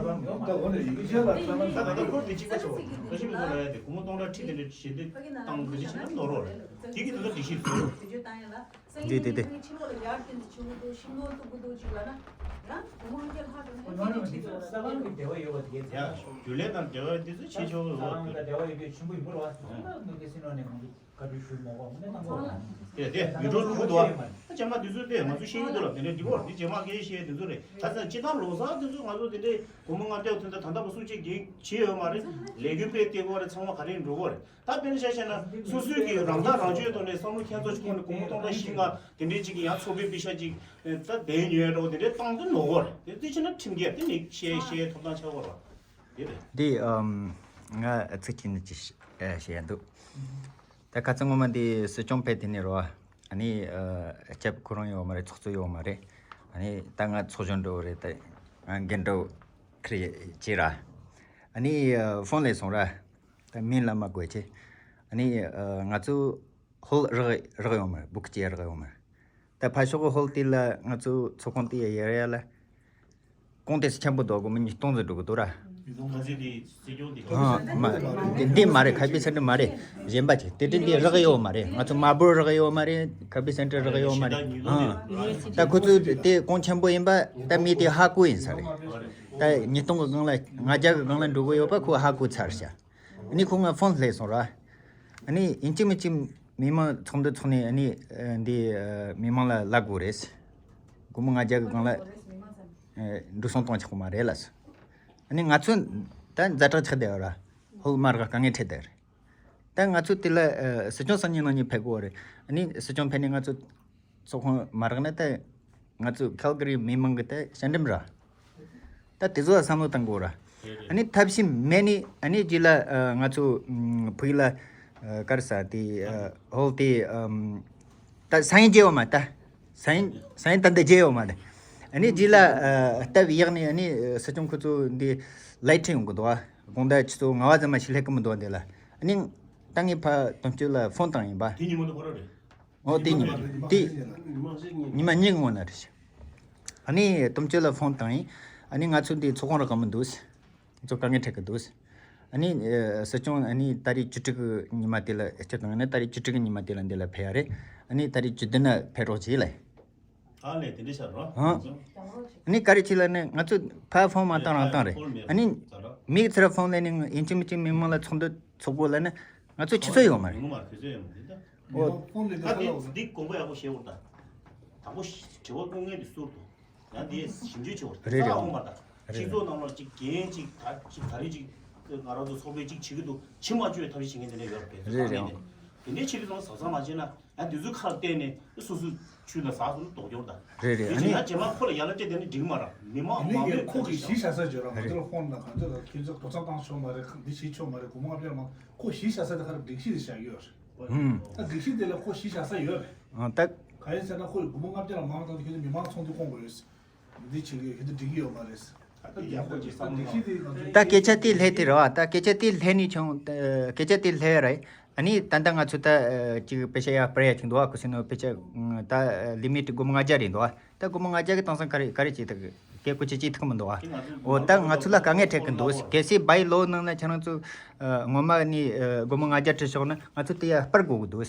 ད་འོ་ནས་ཡིག་ཆ་ལ་ད་ད་ད་ཁོར་དེ་གཅིག་པ་ཆོག་ད་ཤི་མི་ཚོ་ལ་ཡ་དེ་སྒོར་མོ་སྟོང་ཕྲག་ཁྲི་དེ་འདྲ་ཞེ་དེ་བཏང་དེ་འདྲ་བྱེད་ན་ནོར་རོགས་རེད། དེ་གི་དེ་ཚོ་སྒྲིག་གཞི་བཟོས་རོགས། འདི་དེ་དེ། ཡ་རྒྱུན་ལས་དང་འབྲེལ་བ་དེ་ཚོ་བྱེད་ཆོག་གི་རེད། བཀའ་འདྲི་ཞུ་མ་དགོས་མི་ནས་བཏང་དགོས། དེ་དེ་མི་འགྲོ་ལུག་འདུག་ཨ། ད་རྗེས་མ་དེ་ཚོ་དེ་ང་ཚོ་ཤེས་ཀྱི་འདུག་ལ་དེ་འདྲའི་འགྲིག་གོ་རེད། དེ་རྗེས་མ་སྐད་ཆ་བཤད་དེ་ཚོ་རེད། ད་ཚ་སྤྱི་བཏང་ལོ་གསར་དེ་ཚོ་ང་ཚོ་དེ་འདྲའི་སྒོར་མོ་ལྔ་བརྒྱ་དོན་དག་ད་ལྟ་བ་སུ་གཅིག་གིས་བྱས་ཡོད་མ་རེད། ལས་འགུལ་སྤེལ་དེ་གོ་རེད། ཚང་མ་ག་རེ་འགྲོ་གོ་རེད། ད་དཔེར་ན་ཆ་བཞག་ན་སོ་སོའི་གི་རང་ཐག་རང་གཅོད་ཐོག་ནས་བསམ་བློ་ཁྱད་མཚར་ཅིག་ཁོང་ནས་སྒོར་མོ་སྟོང་ཕྲག་བཞི་ལྔ་དེ་འདྲའི་ཅིག་གི་ཡང་ཚོགས་པའི་པེ་ཤ་ཅིག་ད་དེ་ཉོས་འགྲོ་དེ་འདྲའི་བཏང་དུ་ནོར་གོ་རེད། དེ་དེ་ཕྱིན་ན་ཁྲིམས་འགལ་དེ་མི་བཤད་བཤད་ཐོབ་ཐང་ཆགས་གོ་རེད། འདི་ཨམ། ང་ཚིག་གཅིག་ནས་ཅིག་བཤད་ཡ་འདུག་ད་ཁ་སང་སྔོན་མ་འདི་སྲིད་སྐྱོང་ཕེབས་དེ་ནས་རོ། ཨ་ནི་སྐྱབས་ཁོ་རང་ཡོད་མ་རེད། ཚོགས་གཙོ་ཡོད་མ་རེད། ཨ་ནི་ད་ང་ཚོགས་གཞོན་འགྲོ་རེད། ད་ང་འགན་འགྲོ་ཁྲིད་བྱས་ར། ཨ་ནི་ཕོན་སླེབས་སོང་ར། ད་མིང་ལ་མ་དགོས་ཆེ། ཨ་ནི་ང་ཚོ་ཧོལ་རག་རག་ཡོད་མ་རེད། སྦུག་ཅེ་རག་ཡོད་མ་རེད། ད་ཕ་ཤོག་གི་ཧོལ་དེ་ལ་ང་ཚོ་ཚོགས་ཁང་དེ་ཡ་ཡར་ཡ་ལ། གོང་དེ་སུ་ཆེན་པོ་འདུག་གོ་མི་ཉིས་སྟོང་ཙམ་འགྲོ་གི་འདུག་ར། ཁ་སང་དེ་སྲིད་སྐྱོང་དེ་ཨ་མ་འདི་འདི་མ་རེད། ཁ་པི་སེན་ཊར་མ་རེད། གཞན་པ་ཅིག་དེ་དྲན་དེ་རག་ཡོད་མ་རེད། ང་ཚོ་མ་བོར་རག་ཡོད་མ་རེད། ཁ་པི་སེན་ཊར་རག་ཡོད་མ་རེད། ཨ་ད་ཁོ་ཚོ་དེ་གོང་ཆེན་པོ་ཡིན་པ་ད་མི་དེ་ཧ་གོ་ཡིན་ས་རེད། ད་ཉིས་སྟོང་གི་སྒང་ལ་ལྔ་བརྒྱ་གི་སྒང་ལ་འགྲོ་གི་ཡོད་པ་ཁོ་ཧ་གོ་ཚར་ཤག་ཨ་ནི་ཁོ་ང་ཕོན་སླེབས་སོང་ར། ཨ་ནི་ཡིན་གཅིག་མིན་གཅིག་མི་མང་ཚོགས་འདུ་ཚོགས་ནས་ཨ་ནི་འདི་མི་མང་ལ་ལབ་དགོས་རེད། སྒོར་མོ་ལྔ་བརྒྱ་གི་སྒང་ལ་འགྲོ་སོང་གཏོང་ཆོག་གི་མ་རེད་ལ། ཨ་ནི་ང་ཚོ་ད་ཛ་དྲག་ཆགས་བསྡད་ཡོད་ར། ཧོལ་མ་རག་དཀའ་ངལ་འཕྲད་བསྡད་རེད། ད་ང་ཚོ་དེ་ལ་ཨ་སྲིད་སྐྱོང་སང་ཉིན་གནངས་ཉིན་ཕེབས་དགོས་རེད། ཨ་ནི་སྲིད་སྐྱོང་ཕེབས་ནས་ང་ཚོ་ཚོགས་ཁང་མ་རག་ན་ད་ང་ཚོ་ཁལ་ག་རི་མི་མང་གི་ད་དཔྱད་འདེམས་ར། ད་དེ་ཚོ་ལ་བསམ་བློ་བཏང་དགོས་ར། ཨ་ནི་ཐབས་ཤེས་མེད་ནི་ཨ་ནི་རྗེས་ལ་ཨ་ང་ཚོ་ཨམ་བོད་ཡིག་ལ་ཨ་ག་རེ་ཟེར་དེ་ཨ་ཧོལ་དེ་ཨམ་ད་ས་ཡིན་རྒྱལ་བ་མ་ད། ས་ཡིན་ས་ཡིན་ད་འདི་རྒྱལ་ཡོད་མ་རེད། ཨ་ནི་རྗེས་ལ་ཨ་སྟབས་ཡག་ནས་ཨ་ནི་ཨ་སྲིད་སྐྱོང་ཁོ་ཚོ་འདི་ལའི་ཁྲིད་ཡོང་གི་འདུག་ཨ། དགོང་དག་ཆུ་ཚོད་ལྔ་པ་ཙམ་མ་ཞིག་སླེབས་ཀྱི་མི་འདུག་ཨ། འདི་ལ་ཨ་ནི་ད་ངས་ཕ་དོན་གཅོད་ལ་ཕོན་བཏང་ཡིན་པ། དེ་ཉིན་མོ་དེ་ཁོ་རང་རེད། ཨོ་དེ་ཉིན་དེ་ཉི་མ་གཉིས་སྔོན་ན་རེད། ཨ་ནི་དོན་གཅོད་ལ་ཕོན་བཏང་ཡིན། ཨ་ནི་ང་ཚོ་འདི་ཚོགས་ཁང་རག་གི་མི་འདུག་ཚོ་དཀའ་ངལ་འཕྲད་ཀྱི་འདུག་ཨ་ནི་ཨ་སྲིད་སྐྱོང་ཨ་ནི་ཏ་རིག་བཅུ་དྲུག་གི་ཉི་མ་དེ་ལ་སྤྱིར་བཏང་ནི་ཏ་རིག་བཅུ་དྲུག་གི་ཉི་མ་དེ་ལ་འདི་ལ་ཕེབས་ཡ་རེད། ཨ་ནི་ཏ་རིག་བཅུ་བདུན་ན་ཕེབས་རོགས་བྱེད་ལ། ཨ་ལས་དེ་འདྲ་བྱ་རོགས། ཨ་ནི་ག་རེ་བྱེད་ལ་ནི་ང་ཚོ་ཕ་ཕོན་མ་བཏང་རང་བཏང་རེད། ཨ་ནི་མིག་ཚེ་ར་ཕོན་ལས་ནི་ཡིན་གཅིག་མིན་གཅིག་མི་མང་ལ་ཚོགས་འདུ་ཚོགས་དགོས་ལ་ནི་ང་ཚོ་ཆུ་ཚོད་ཡོད་མ་རེད། ཨོ། ད་དེ་འདི་དགོངས་པ་ཡག་པོ་བཞེས་འོར་ད། དང་པོ་དྲི་བ་བཀོད་མཁན་དེ་ཟུར་དུ། ཡང་དེ་ཞིབ་འཇུག་བྱེད་འོར་རེད་རེད། རྩ་འོང་མ་ད། རེད། སྤྱི་ཚོགས་ནང་ལ་གཅིག་འགན་གཅིག་ད་གཅིག་ད་རེས་གཅིག་ང་རང་ཚོ་ཚོགས་པས་གཅིག་བྱེད་ཀྱི་འདུག་ཕྱི་མ་བཅོས་ཐབས་ཤེས་བྱེད་མཁན་དེ་འདྲ་ཡོད་རེད། རེད་རེད། དེ་འདྲའི་ཆེད་དུ་ཚང་ཟབ་ཟབ་མ་བྱས་ན་ཡང་དེ་ཚོའི་ཁ་ལ་བལྟས་ནས་སོ་སོའི་ཆུ་ལ་ཟགས་སོང་ལྡོག་འགྱུར་ད། རེད་རེད། དེ་ཨ་བྱས་ན་ནི་རྗེས་མ་ཁོ་ལ་ཡ་ལ་སྤྲད་དེ་ནི་འགྲིག་མ་ར་མི་མང་མང་མོས་ཁོ་གི་གཞི་བཞག་ས་བརྗོད་ར་ང་ཚོ་ལ་ཕོན་ལ་གང་ཚོད་ལ་ཁྱོད་ཚོ་དོ་ཚང་བཏང་ཆོག་མ་རེད། འདི་བྱེད་ཆོག་མ་རེད། སྒོར་མོ་ལྔ་བརྒྱ་མ་ཁོ་གཞི་བཞག་ས་དེ་ཁ་ལ་སྒྲིག་གཞི་རེ་བཞག་ཡོད་རེད། ད་སྒྲིག་གཞི་དེ་ལ་ཁོ་གཞི་བཞག་ས་ཡོད་རེད། ཨ་ད། ག་རེ་ཟེར་ན་ཁོས་སྒོར་མོ་ལྔ་བརྒྱ་ལ་མང་བཏང་དུས་ཁྱོད་ཚོ་མི་མང་ཚོགས་འདུ་སྐོང་དགོས་ཡོད། འདི་བྱེད་ཀྱི་ཁྱོད་ཚོ་འགྲིག་གི་ཡོད་མ་རེད། ད་དེ་ཡག་པོ་ཅིག་བསམ་བློ་བཏང་། ད་སྐད་ཆ་དེ་ལྷད་དེ་རེད་བ། ད་སྐད་ཆ་དེ་ལྷད་ནས་བྱུང་། སྐད་ཆ་དེ་ལྷད་རེད། ཨ་ནི་ད་ལྟ་ང་ཚོ་ད་ཅིག་པེ་ཤ་ཡ་སྤར་ཡ་ཅིག་འདུག་བ། ཁུ་སིན་ནོ་པེ་ཤ་ད་ལི་མིཊ་སྒོར་མོ་ལྔ་བརྒྱ་རེད་འདུག་བ། ད་སྒོར་མོ་ལྔ་བརྒྱ་གི་བཏང་སང་ག་རེ་ག་རེ་བྱེད་ཐུབ་གི། སྐད་ཁུ་ཆེ་ཅིག་ཐུབ་མི་འདུག་བ། འོ་ད་ང་ཚོ་ལ་དཀའ་ངལ་འཕྲད་གི་འདུག་གལ་སྲིད་བའི་ལོ་ནང་ན་ཁྱེད་རང་ཚོ་ངོ་མ་ནི་སྒོར་མོ་ལྔ་བརྒྱ་ཁྲིད་ཤོག་ན་ང་ཚོ་དེ་ཡ་སྤར་དགོས་གི་འདུག་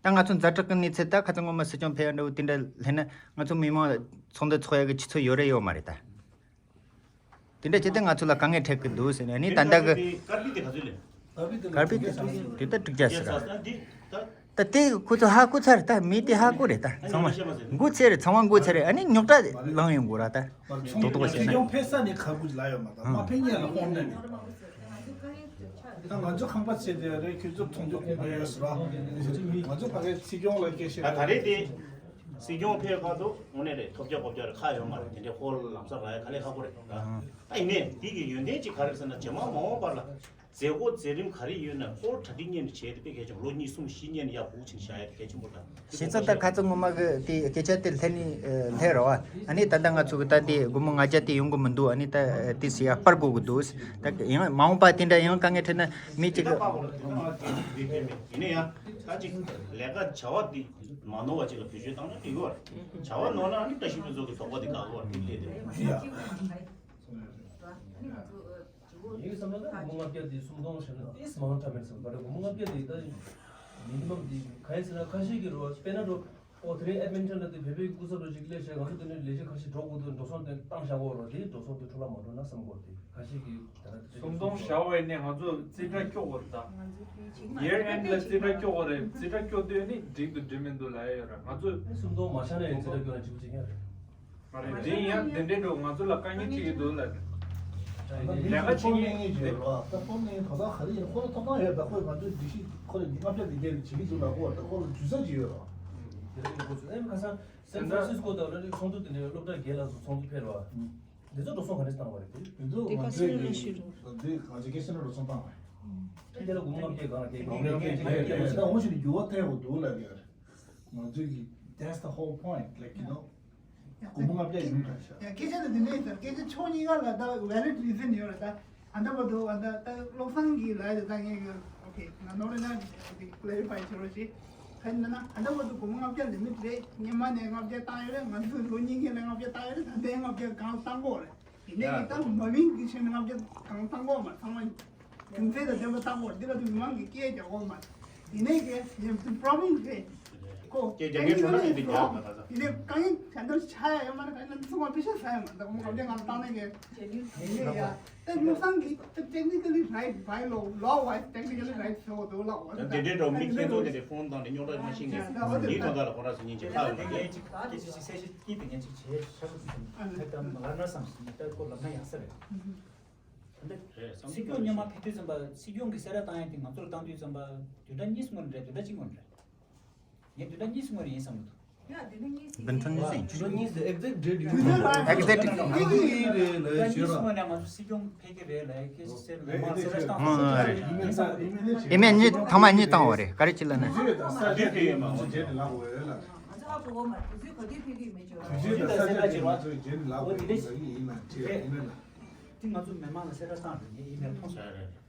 ད་ང་ཚོ་ཛ་དྲག་གི་གནས་ཚུལ་ད་ཁ་ཚ་ངོ་མ་སྲིད་སྐྱོང་ཕེབས་ཡ་འདྲ་བོ་དེ་འདྲ་སླེབས་ན་ང་ཚོ་མི་མང་ཚོགས་འདུ་ཚོགས་ཡ་གི་ཆུ་ཚོད་ཡོད་རེད་ཡོད་མ་རེད་ད། དེ་འདྲ་བྱས་ཏེ་ང་ཚོ་ལ་དཀའ་ངལ་འཕྲད་གི་འདུག་ཟེར་ནས་ནི་ད་ལྟ་གི་དཀར་པི་དེ་ག་ཚོད་ལེན། དཀར་པི་དེ་དེ་ད་དྲུག་བརྒྱ་ཟེར་ར། ད་དེ་ཁོ་ཚོ་ཧ་གོ་ཚར་ད། མི་དེ་ཧ་གོ་རེད་ད། ཚང་མ་འགོ་ཚེ་རེད། ཚང་མ་འགོ་ཚེ་རེད། ཨ་ནི་རྙོག་དྲ་ལངས་ཡོང་གོ་ར་ད། རྡོག་རྡོག་བྱས་ན། སྲིད་སྐྱོང་ཕེབས་ས་ནས་ཁ་ཁུ་ལ་ཡོད་མ་ད་མ་ཕེབས་ཉེ་ལ་ཁོང་གནས་ནས། ད་ང་ཚོ་ཁང་པ་ཚད་དེ་རེད། ཁྱོད་ཚོ་མཐོང་རྒྱུ་ཁོང་པ་ཡོད་ཟེར་བ། ང་ཚོ་ཕ་གའི་སྲིད་སྐྱོང་ལ་སྐད་བཤད། ད་ད་རེས་དེ་སྲིད་སྐྱོང་ཕེབས་ཁ་ཐུག་དངོས་གནས་རེད། ཐོབ་རྒྱ་གོ་རྒྱ་རེད། ཁ་ཡོད་མ་རེད། དེ་འདྲའི་ཧོལ་ལམ་སང་རག་ཡ་དཀའ་ལས་ཁག་པོ་རེད་ད། ད་ཡིན་ནའི་དེ་གི་ཡོན་ཏན་ཅིག་ག་རེ་ཟེར་ན་རྗེས་མ་མ་འོངས་པར་ལ་མཛད་སྒོ་མཛད་རིམ་ག་རེ་ཡོད་ན་ཧོལ་གྲ་སྒྲིག་སྔོན་ནས་བྱས་ཏེ་དཔེ་གལ་ཆེན་པོ། ལོ་གཉིས་གསུམ་བཞི་སྔོན་ནས་ཡར་སྒུག་ཅིང་བཞག་ཡ་དེ་གལ་ཆེན་པོ་རེད་ད། ཤེས་ཚད་ད་ཁ་ཚ་ངོ་མ་གི་དེ་སྐད་ཆ་དེ་ལྷད་ནི་ལྷད་ར་བ། ཨ་ནི་ད་ལྟ་ང་ཚོ་གི་ད་དེ་སྒོར་མོ་ལྔ་བརྒྱ་དེ་ཡོང་གི་མི་འདུག་ཨ་ནི་ད་དེ་ཟེར་ཡ་སྤར་དགོས་གི་འདུག་ད་ཡང་མ་འོངས་པ་དེ་འདྲ་ཡང་དཀའ་ངལ་འཕྲད་ན་མི་གཅིག་གི། ཡིན་ན་ཡང་ད་ཅིག་ལས་ཀ་བྱ་བ་འདི་མ་ནོར་བ་ཅིག་ལ་བེད་སྤྱོད་བཏང་ན་འགྲིག་གི་བ་རེད། བྱ་བ་ནོར་ན་ཨ་ནི་བཀྲ་ཤིས་ཕུན་ཚོགས་ཀྱི་དོགས་པ་འདི་དགག་གི་བ་རེད། འདི་ལས་དེ། ངའི་བསམ་ན་ད་སྒོར་མོ་ལྔ་བརྒྱ་དེ་སུམ་སྟོང་བྱས་ན་ཏོག་ཙམ་མང་དྲགས་མེད་བསམ། ག་རེ་སྒོར་མོ་ལྔ་བརྒྱ་དེ་ད་མི་ནི་མམ་དེ་ག་རེ་ཟེར་ན་ཁ་ཤས་ཀྱིས་རོ་དཔེར་ན་རོ། ཨོ་དེ་རིང་ཨེཌ་མིན་ཊོན་ལ་དེ་བོད་པའི་སྐུ་ཚབ་རོ་ཅིག་སླེབས་བྱས་ང་ཚོ་དེ་ནས་ལས་བྱེད་ཁ་ཤས་འགྲོ་དགོས་འདུག་འགྲོ་སོང་དེ་བཏང་བཞག་གོ་རོ། དེ་འགྲོ་སོང་དེ་འཕྲོ་བརླག་མ་འགྲོ་ན་བསམ་གོ་རེད། དེ་ཁ་ཤས་ཀྱིས་ད་ལྟ་སུམ་སྟོང་བཞག་པ་ཡིན་ནའི་ང་ཚོ་རྩིས་ཁྲ་སྐྱོར་དགོས་རེད་ད། ཡར་ཨེནཌ་ལ་རྩིས་ཁྲ་སྐྱོར་དགོས་རེད། རྩིས་ཁྲ་སྐྱོར་དུས་ནི་འགྲིག་འདུག་འགྲིག་མི་འདུག་ལབ་ཡ་ཡོད་རེད། ང་ཚོ་སུམ་སྟོང་མ་བཞག་ན་ཡང་རྩིས་ཁྲ་སྐྱོར་ན་འགྲིག་པོ་ཅིག་ཡོད་རེད། མ་རེད། དེ་ཡང་དེ་འདྲའི་འགྲོ་ང་ཚོ་ལ་དཀའ་ངལ་འཕྲད་ཀྱི་འདུག་ལབ། ལས་ཀ་བྱེད་མཁན་ཡོད་རེད་བ། ད་ཕོ་མིན་གོ་ད་ག་རེ་ཡིན། ཁོ་ལ་ཐོབ་ཐང་ཡོད། ད་ཁོས་ང་ཚོའི་སྒྲིག་གཞི་ཁོ་ལ་ལྔ་བརྒྱ་དེ་བརྒྱ་རེ་བྱེད་ཀྱི་འདུག་ལབ། ཁོ་ད་ཁོ་ལ་འཇུ་ས་ཅིག་ཡོད་རེད་བ། དེ་ལ་ཡིན་དགོས་ཚུལ་ཨེ་ཁ་སང་སན་ཧྥ་རན་སིས་ཀོ་དང་ལ་ལུ་ཚོགས་འདུ་དེ་འདྲའི་སློབ་གྲྭ་བརྒྱད་ལ་སོགས་ཚོགས་འདུ་ཕེབས་རེད་བ། འདི་ཚོ་འགྲོ་སོང་ག་རེ་བཏང་བ་རེད་དེ། འདི་ཚོ་ང་ཚོའི་གི་འདི་ང་ཚོའི་སྐད་ཆ་ནང་འགྲོ་སོང་བཏང་བ་རེད། དེ་ལ་སྒོར་མོ་ལྔ་བརྒྱ་གང་ལ་སྐད་སྒོར་མོ་ལྔ་བརྒྱ་ད་འོང་ཞིག་འགྱུར་བ་ཐེབས་འོ་འདུག་ལབ་ཡོད་རེད། ང་ཚོའི་གི་that's the whole point, like, you know. སྒོར་མོ་ལྔ་བརྒྱ་ཡིན་པ་ཤ། ཡ་སྐད་ཆ་དེ་འདི་འདྲ་ཡིན་ཟེར། སྐད་ཆ་ཕྱོགས་གཉིས་ཀ་ལ་ད་valid reason ཡོད་རེད་ད། ཨ་འདྲ་པོ་འདུག་ཨ་ད་ད་བློ་བཟང་གིས་ལབ་ཡ་དེ་ད་ངས་གི་okay ན་ནོར་ན་གི་clarify བྱེད་རོགས་བྱེད། ག་ཡིན་ན་ཨ་འདྲ་པོ་འདུག་སྒོར་མོ་ལྔ་བརྒྱ་limit རེད། སྔོན་མ་ནས་ལྔ་བརྒྱ་བཏང་ཡོད་རེད། ང་ཚོས་ལོ་གཉིས་སྔོན་ལ་ལྔ་བརྒྱ་བཏང་ཡོད་རེད། ད་ལྟའི་ལྔ་བརྒྱ་གང་བཏང་དགོས་རེད། ཡིན་ནའི་ད་མ་མིང་གི་ཆེད་ནས་ལྔ་བརྒྱ་གང་བཏང་གོ་མ་ཚང་མ་རྒྱུ་མཚན་དང་ལྡན་པ་བཏང་གོ། འདི་ལ་དུ་མི་མང་གི་སྐད་རྒྱག་གོ་མ། ཡིན་ནའི་གི་ཡིན་དུ་པྲོབ་ལེམ་རེད་ཁོ། སྐད་རྒྱག་མཁན་ཚོ་ལ་ཡིན་དུ་རྒྱག་མ་ད་ད། ཡིན་ནའི་གང་ཡིན་དྲན་འདོད་ཆ་ཡ་ཡོད་མ་རེད། གང་ཡིན་ན་ཚང་མ་པེ་ཤ་ཟ་ཡ་མ་ད་ཁོ་ལྔ་བརྒྱ་གང་བཏང་ནའི་གི་ཡིན་ནའི་ཡ། ད་ནུབ་སང་གི་ད་technically right by law, law wise technically right ཟེར་བ་འདུག་ལགས། འོ་ད་དེ་འདྲའི་འགྲོ་མི་ཁྱེད་ཚོ་དེ་འདྲའི་ཕོན་དང་དེ་རྙོག་དྲ་མ་ཤེས་མཁན་འདིའི་ཐོག་ད་ལ་ཁོ་ར་སུ་ཉིན་གྱི་ཁ་ཡོད་ལ་ངས་ཅིག་སྐད་ཆ་ཞིག་གསལ་བཤད་ཀྱིས་དེ་ངས་ཅིག་བྱས་ཤག་ད་ང་ལ་ན་བསམ་སོང་། ད་ཁོ་ལབ་ན་ཡག་ས་རེད། ད་སྲིད་སྐྱོང་སྔོན་མ་ཕེབས་དུས་ཙམ་པ་སྲིད་སྐྱོང་གི་གསལ་བསྒྲགས་བཏང་ཡ་དེ་ང་ཚོར་བཏང་དུས་ཙམ་པ་བདུན་ཕྲག་གཉིས་སྔོན་རེད། བདུན་ཕྲག་གཅིག་སྔོན་རེད། ངས་བདུན་ཕྲག་གཉིས་སྔོན་ཡིན་བསམ་གྱི་འདུག་བདུན་ཕྲག་གཉིས་ཡིན། བདུན་ཕྲག་གཉིས་ཡིན། exact date ཡོད། exact date ཡིན། བདུན་ཕྲག་གཉིས་སྔོན་ནས་ང་ཚོ་སྲིད་སྐྱོང་ཕེབས་ཀྱི་རེད་ལབ་ཡ་ཁྱེད་ཚོ་མི་མང་གསལ་བསྒྲགས་བཏང་སོང་ཟེར་ཡིན་བསམ་གྱི་འདུག་ཨི་མེལ་གཉིས་ཐེངས་མ་གཉིས་བཏང་བ་རེད། ག་རེ་བྱས་ལབ་ན། དུས་ཚོད་དང་ས་ཆ་དེ་ཡིན་མ་འོ་བྱས་ནས་ལབ་དགོས་ལ། ང་ཚོ་ཧ་གོ་གོ་མ་དུས་ཚོད་ག་དུས་ཕེབས་ཀྱི་མེད་ཅོ། དུས་ཚོད་དང་ས་ཆ་དེ་ང་ཚོས་བྱས་ནས་ལབ་དགོས་ལ་ཡིན་ཡིན་ལ་བྱས་ཨི་མེལ་ལ། དེ་ང་ཚོ་མི་མང་ལ་གསལ་བསྒྲགས་བཏང་རེད། ངས་ཨི་མེལ་མཐོང་སོང་།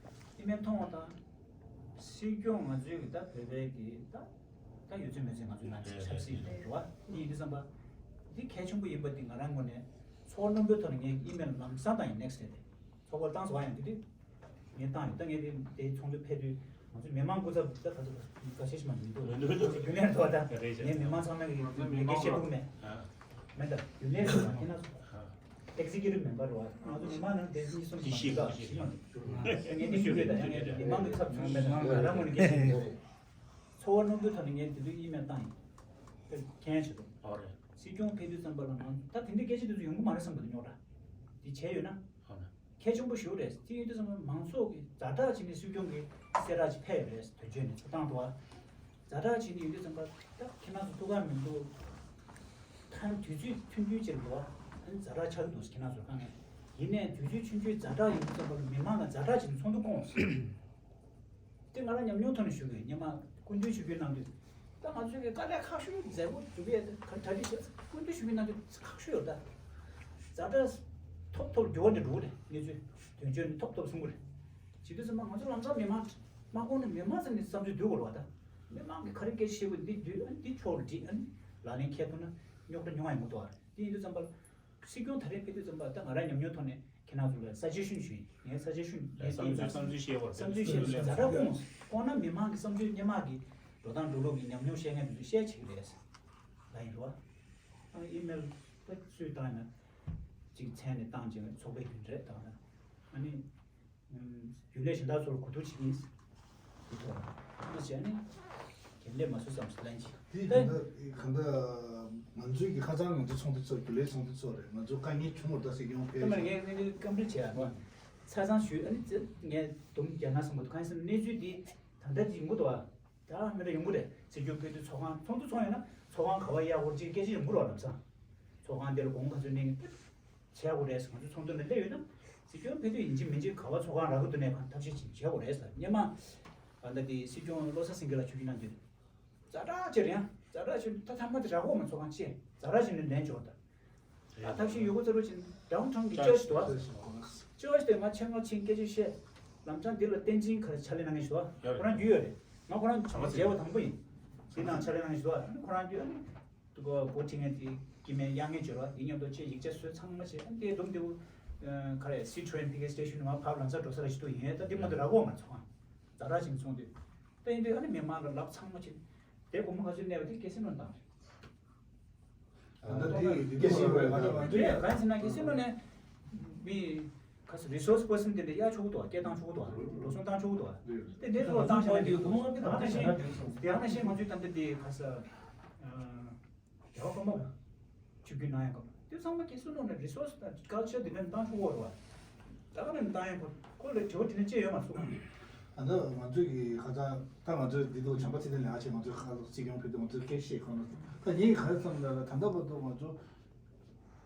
ཨི་མེལ་མཐོང་བ་དང་། སྲིད་སྐྱོང་ང་ཚོའི་གི་ད་བོད་པའི་གི་ད་ད་ཡོད་ཚད་མེད་ཚད་ང་ཚོའི་ནང་གི་ཆབ་སྲིད་རེད་བ། དེ་ཡིན་དུས་ཙམ་པ་འདི་གལ་ཆེན་པོ་ཡིན་པ་འདི་ང་རང་ངོས་ནས་ཚོགས་རྣོན་པོའི་ཐོག་ནས་ངས་ཨི་མེལ་ལམ་སང་བཏང་ཡིན། next day དེ་ཚོགས་པར་བཏང་སོང་། ཡང་དེ་དུས་ངས་བཏང་ཡིན། ད་ངས་དེ་དེ་ཚོགས་འདུ་ཕེབས་དུས་ང་ཚོ་མི་མང་སྐུ་ཚབ་ད་ག་ཚོད་ག་ཤེད་ཤེད་མ་མི་འདུག་རྒྱུན་ལས་ཐོག་ད་ངས་མི་མང་ཚང་མ་གི་མི་འགའ་ཤེས་ཐུབ་མེད། མེད་ད་རྒྱུན་ལས་ཐོག་ད་ཁྱེད་ན་ཚོ་executive member རེད་བ། ང་ཚོ་མི་མང་ནང་དེ་གཉིས་གསུམ་ཞིག་མ་འདུག་ད་ཞིག་མ་འདུག་ངས་འདི་ཞུ་གི་ད་ཡང་ངས་མི་མང་གི་ཚབ་བྱུང་མེད། ད་ང་རང་ངོས་ནས་སྐད་ཆ་ཡིན། ཚོགས་པ་རྣམ་པའི་ཐོག་ནས་ངས་དེ་དུས་ཨི་མེལ་བཏང་ཡིན། དེ་མཁྱེན་བྱེད་དོ། ཨོ་རེད། སྲིད་སྐྱོང་ཕེབས་དུས་ཙམ་པ་ལ་ང་ད་དེ་འདྲའི་སྐད་ཆ་དེ་ཚོ་ཡོང་གི་མ་རེད་བསམ་གི་འདུག་རྙོག་དྲ་འདི་བྱས་ཡོད་ན། ཨོ་ན། གལ་ཆེན་པོ་ཞིག་རེད། དེ་ཡིན་དུས་ཙམ་པ་མང་ཚོགས་ཀྱིས་ཛ་དྲག་བྱས་ནས་སྲིད་སྐྱོང་གི་གསལ་བསྒྲགས་ཅིག་ཕེབས་ཡོད་རེད། དོན་གཅོད་ནས་ཚོགས་སྟངས་འདུག་བ། ཛ་དྲག་བྱས་ནས་ཡོང་དུས་ཙམ་པ་ད་ཁྱེད་རང་ཚོ་ཐུགས་ཁག་མི་འདུག་ཐན་དུས་ཚོད་ཐུང་ཐུང་ཅིག་འདུག་བ། ཛ་དྲག་ཆགས་ཀྱི་འདུག་ཁྱེད་རང་ཚོ་དཀའ་ངལ། ཡིན་ནའི་དུས་ཚོད་ཆུང་ཆུང་ཛ་དྲག་ཡིན་དུས་ཙམ་པ་ལ་མི་མང་ལ་ཛ་དྲག་བྱས་ནས་ཚོགས་འདུ་བསྐོངས་སོང་། དེ་ང་རང་ཉམས་མྱོང་ཐོག་ནས་ཞུ་གི་ཡོད། སྔོན་མ་སྐུ་མདུན་ཞུ་རྒྱུ་གནང་དུས་ད་ང་ཚོས་ཀྱི་དཀའ་ལས་ཁག་ཤོས་མཛད་སྒོ་སྒྲུབ་ཡས་ག་གྲ་སྒྲིག་བྱས། སྐུ་མདུན་ཞུ་རྒྱུ་གནང་དུས་ཁག་ཤོས་ཡོད་ད། ཛ་དྲག་ཐོབ་ཐོབ་འགྱུར་བ་འདི་འགྲོ་གི་རེད། གནས་ཚུལ་དོན་གཅོད་ནས་ཐོབ་ཐོབ་གསུང་གི་རེད། བྱེད་དུས་ཙམ་པ་ང་ཚོ་ལམ་སང་མི་མང་དམག་དཔུང་ནས་མི་མང་ཙམ་ནས་བསམ་ཚུལ་བསྡུ་དགོས་རེད་བ། ད་མི་མང་གིས་ག་རེ་སྐད་ཆ་བཤད་དགོས་འདི་བསྡུས། ཨ་ནི་འདི་ཕྱོགས་ལ་འགྲིག་ཨ་ནི་ལག་ལེན་འཁེལ་ཐུབ་ན་རྙོག་དྲ་ཉུང་བ་ཡོང་གི་འདུག་བ། དེ་ཡིན་དུས་ཙམ་པ་སྲིད་སྐྱོང་ད་རེས་ཕེབས་དུས་ཙམ་པ་ད་ང་རང་ཉམས་མྱོང་ཐོག་ནས་ཁྱེད་རང་ཚོ་ལ་suggestion་ཞུ་ཡིན། ངའི་suggestion་ངའི་བསམ་ཚུལ་བསམ་ཚུལ་བཤད་བར་བསམ་ཚུལ་བཤད་ཡིན། ཛ་དྲག་སྐོང་སྐོང་ན་མི་མང་གི་བསམ་ཚུལ་སྔོན་མ་གི་འགྲོ་སྟངས་འགྲོ་ལུགས་ཀྱི་ཉམས་མྱོང་བཤད་མཁན་དེ་ཚོ་བཤད་བྱེད་ཀྱི་རེད་ལ་ཡིན་རོ། ཨ་ཨི་མེལ་ད་སུས་བཏང་ན་གཅིག་མཚན་ནས་བཏང་ཅིང་ཚོགས་པའི་རྒྱུན་རེད་བཏང་ན་ཨ་ནི། རྒྱུན་ལས་གཞན་དག་ཚོར་གོ་བསྡུར་བྱེད་ཀྱི་ཡིན། དེ་ཐོག་ལ་བྱས་ནས་རྒྱུན་ལས་མ་བཟོ་བསམ་ཞིག་ལན་གྱིས། དེ་ག་འདྲ་ག་འདྲ་ང་ཚོའི་གི་ཁ་སང་ང་ཚོ་ཚོགས་འདུ་ཚོགས་རྒྱུན་ལས་ཚོགས་འདུ་ཚོགས་རེད། ང་ཚོ་དཀའ་ངལ་བྱུང་བར་ད་སྲིད་སྐྱོང་ཕེབས། ད་མར་ངས་ངས་འདི་སྐམ་རིད་བྱས་ཨ་ནི་ཚ་ཚང་ཞུས། ཨ་ནི་ཙི་ངས་དུམ་རྒྱ་ནག་སོང་བ་དུ་གང་ཡིན་ཟེར་ན་གནས་ཚུལ་འདི་ད་ལྟ་འདི་ཡོང་གི་འདུག་ཨ། ད་མི་འདྲ་ཡོང་གི་རེད། སྲིད་སྐྱོང་ཕེབས་དུས་ཚོགས་ཁང་ཚོགས་འདུ་ཚོགས་ཡོད་ན་ཚོགས་ཁང་ག་བ་གཡར་དགོས་ཅིག་སྐད་ཆ་ཡོང་གི་རེད་བ། ལམ་སང་ཚོགས་ཁང་འདི་ལ་གོང་ག་ཚོད་གནས་བྱས་དགོས་རེད་ཟེར། ང་ཚོ་ཚོགས་འདུ་ནས་སླེབས་ཡོད་ན་སྲིད་སྐྱོང་ཕེབས་དུས་ཡིན་གཅིག་མིན་གཅིག་ག་བ་ཚོགས་ཁང་རག་གི་འདུག་ནས་གང་ཐབས་ཤེས་ཅིག་བྱེད་དགོས་རེད་ཟེར། སྔོན་མ་ཨ་ད་དེ་སྲིད་སྐྱོང་བློ་བཟང་སེང་གེ་ལགས་ཆོས་རྒྱུན་གནང་དུས་ཛ་དྲག་ཆེ་རེད། ཡང་ཛ་དྲག་ཆེ་ད་ཐ་མ་དེ་རག་གོ་མ་ཚོགས་ཁང་ཆེ་ཛ་དྲག་ཆེ་ནས་ལན་འབྱོར་ད། ད་ཐབས་ཤེས་ཡོད་གོ་ཚ་རུ་ཅིག་ཌའུན་ཊའུན་གི་ཅོ་ཅི་དོ། ཅོ་ཅི་དེ་ང་ཆེན་ང་ཆེན་སྐད་ཆ་བཤད། ལམ་སང་འདི་ལ་བསྟན་འཛིན་ག་རེ་ཕྱག་ལས་གནང་མཁན་ཞིག་དོ། ཁོ་རང་རྒྱུས་ཡོད་རེད། ང་ཁོ་རང་བྱ་བ་མཇལ་བ་དང་པོ་ཡིན། དེ་ནང་ཕྱག་ལས་གནང་མཁན་ཞིག་དོ། ཁོ་རང་རྒྱུས་ཨ་ནི། དུ་གོ་གོ་ཁྲི་ངན་དེ་སྐྱེ་དམན་དབྱར་ངན་འབྱོར་བ་དེ་མཉམ་དུ་ཆེ་ཡིག་ཆ་བཟོས་ཚང་མ་བྱས། ཨ་ནི་དེ་དུམ་དེའུ་ག་རེ་སི་ཊི་རེན་ཕི་གེ་སི་ཊེ་ཤན་ནང་ཕབ་ལམ་སང་འགྲོ་ས་ལ་ཞིག་ཏུ་ཡིན། ད་འདི་མ་གཏོགས་རག་གོ་མ་ཚོགས་ཨ། ཛ་དྲག་ཕྱིན་སོང་དུས། ད་ཡིན་དུས་ཨ་ནི་མི་མང་ལ་ལབ་ཚང་མ་བྱས། དེ་སྒོར་མོ་ག་ཚོད་གནས་པ་དེ་ཀེ་སི་ནོ་བཏང་རེད། ད་ལྟ་དེ་ཡི་དེ་ཀེ་སི་ནོ་རེད། ང་ཚོ་ང་ཚོའི་རེད། གང་ཟེར་ན་ཀེ་སི་ནོ་ནས་མི་ཁ་སང་རི་སོར་སི་པར་སན་དེ་འདྲ་གཡར་ཆོག་གི་འདུག་སྐད་བཏང་ཆོག་གི་འདུག་འགྲོ་སོང་བཏང་ཆོག་གི་འདུག་དེ་འདྲའི་ཚོ་བཏང་བཞག་ན་དེ་སྒོར་མོ་དེ་ག་ནང་བཞིན་དེ་ག་ནང་བཞིན་ང་ཚོའི་ད་ལྟ་དེ་ཁ་སང་རྒྱལ་བ་ཀརྨ་པ་ཆིབས་བསྒྱུར་གནང་ཡག་སྐབས་དེ་ཚང་མ་ཀེ་སི་ནོ་ནས་རི་སོར་སི་དང་ཀལ་ཆར་དེ་འདྲ་བཏང་ཆོག་གི་རེད་བ། ད་ག་ནས་བཏང་ཡག་ཁོ་ཁོ་ལ་དྲི་བ་དྲིས་ན་ཅི་ཡོད་མ་གསུངས། ད་ལྟ་ང་ཚོས་ཀྱི་ཁ་སང་ད་ང་ཚོས་འདི་དུ་བྱམས་པ་ཚེ་བརྟན་ལས་ཨ་ཆེ་ང་ཚོས་ཁ་སང་སྲིད་སྐྱོང་ཕེབས་དུས་ང་ཚོས་སྐད་བཤད་ཁོ་ན་ད་ངས་ག་རེ་བསམ་ལ་ད་ལྟ་བར་དུ་ང་ཚོ་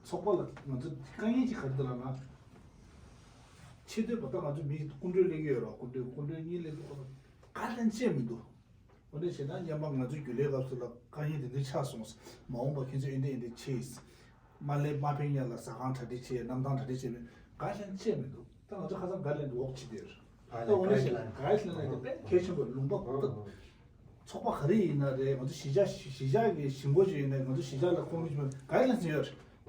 ཚོགས་པ་ལ་ང་ཚོ་དཀའ་ངལ་ཅིག་ག་རེ་འདུག་ལབ་ན། ཆེ་བསྟོད་པ་ད་ང་ཚོ་མི་སྐུ་མགྲོན་སླེབས་ཀྱི་ཡོད་རེད། སྐུ་མགྲོན་སྐུ་མགྲོན་གཉིས་སླེབས་ཀྱི་ཡོད་རེད། ག་ལན་བྱས་མི་འདུག་འོ་འདྲ་བྱས་ན་སྔོན་མ་ང་ཚོའི་རྒྱུན་ལས་སྐབས་སུ་ལ་དཀའ་ངལ་དེ་འདྲ་ཆགས་སོང་། མ་འོངས་པ་ཁྱེད་ཚོས་འདི་འདྲ་འདི་འདྲ་བྱེད། མ་སླེབས་མ་ཕེབས་ཉག་ལ་ཟ་ཁང་གྲ་སྒྲིག་བྱེད། གནམ་ཐང་གྲ་སྒྲིག་བྱེད་པའི་ག་ལན་བྱས་མི་འདུག་ད་ང་ཚོ་ཁ་སང་ག་ལན་ཝོག་བྱེད་དེར་ད་འོ་འདྲ་བྱས་ན་ག་ལན་ན་དེ་དཔེ་གལ་ཆེན་པོ་ལུང་པ་ད་ཚོགས་པ་ག་རེ་ཡིན་ན་རེད། ང་ཚོ་གཞིས་ཆགས་གཞིས་ཆགས་ཀྱི་གཞིས་འགོ་ཅིག་ཡིན་ན་ང་ཚོ་གཞིས་ཆགས་ལ་ཁོང་གི་ག་ལན་ཟེར་ཡོད་རེད།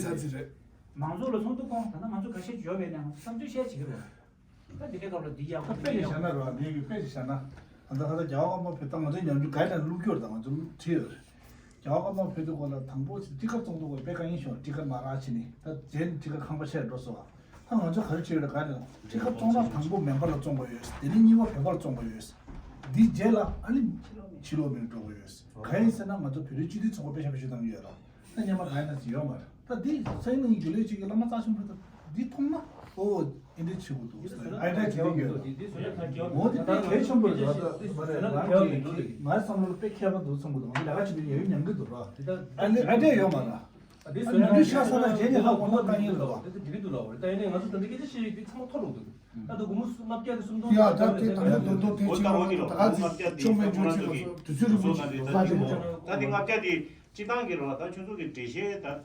ཚར་ཚར་རེད། མང་ཚོགས་ལ་ཚོགས་འདུ་བསྐོང་། ད་ལྟ་ང་ཚོ་ཁ་ཤས་ཡོད་པའི་ནང་བསམ་ཚུལ་བཤད་བྱེད་ཀྱི་རེད། ད་འདི་འདྲའི་སྐབས་ལ་འདི་ཡག་པོ་ད་དཔེ་ཅིག་བཞག་ན་རེད་བ། འདི་གི་དཔེ་ཅིག་བཞག་ན། ད་ལྟ་ད་ལྟ་རྒྱལ་བ་ཀརྨ་པའི་ད་ང་ཚོའི་ཉམས་འགྱུར་ག་རེ་ལ་བླུགས་རྒྱུར་ད་ང་ཚོ་བྲིས་ཡོད་རེད། རྒྱལ་བ་ཀརྨ་པ་ཕེབས་དུས་སྐོར་ལ་དང་པོ་ཊི་ཀར་བཙོང་དུས་སྐོར་དཔེ་དཀའ་ངལ་བྱུང་། ཊི་ཀར་མ་རག་བྱས་ནས་ད་རྗེས་ནས་ཊི་ཀར་ཁང་པ་ཆེར་འགྲོ་སོང་བ། ད་ང་ཚོ་ག་རེ་བྱས་ཡོད་རེད། ག་རེ་ཊི་ཀར་བཙོང་ན་དང་པོ་མེམ་བར་ལ་བཙོང་དགོས་ཡོད། དེ་ནས་གཉིས་པ་བོད་པར་བཙོང་དགོས་ཡོད། འདིའི་རྗེས་ལ་ཨ་ནི་ཕྱི་ལོགས་མི་འགྲོ་དགོས་ཡོད། གང་ཡིན་ཟེར་ན་ང་ཚོ་བོད་རིགས་སྤྱི་འཐུས་ཚོགས་པ་དཔེ་ཆ་བེད་སྤྱོད་གཏང་གི་ཡོད་ར། ད་སྔོན་མ་ག་ཡིན་ན་ཅི་ཡོད་མ་རེད། ད་འདི་སེང་ནི་རྒྱུན་ལས་གཅིག་གི་བླ་མ་རྩ་ཆེན་པོ་ད་འདི་མཐོང་ན་ཨོ་ཨེ་འདྲ་བྱེད་དགོས་འདུག་ཟེར་ཨེ་འདྲ་བྱེད་ཀྱི་ཡོད། འོ་དེ་དཔེ་གལ་ཆེན་པོ་རེད་ད། ད་མ་རེད་རང་གི་ངའི་བསམ་བློ་ལ་དཔེ་ཁྱད་པར་འདུག་བསམ་གྱི་འདུག་ང་ལས་ཀ་བྱེད་དུས་ཡ་ཡུལ་ཉམས་ཀྱི་འདུག་ར། ཨ་ནི་ཨེ་འདྲ་ཡོད་མ་ར། ཨ་ནི་ཤ་ས་ན་རྗེས་ནས་ལྷག་པ་ན་དཀའ་ངལ་རེད་བ། ད་འགྲིག་གི་འདུག་ལབ་རེད། ད་ཡིན་ནའི་ང་ཚོ་ད་འདི་སྐད་ཆ་བཤད་ཡོད་དུས་ཚང་མ་མཐོ་རུ་འདུག་ད་ལྟ་སྒོར་མོ་ལྔ་བརྒྱ་དེ་སུམ་སྟོང་ཡ་ད་དེ་ད་ལྟ་དོན་དུ་དེ་ཅི་ལ་ད་ག་ཚོད་ཆོ་མེད་ཆོ་ཆེ་བ་ཚོ་དུས་ཚོད་རིང་པོ་ཅིག་ལ་ད་དེ་ད་དེ་ལྔ་བརྒྱ་དེ་སྤྱི་བཏང་གི་རེད་བ། ད་ཁྱོད་ཚོ་གི་འགྲེལ་བཤད་ད་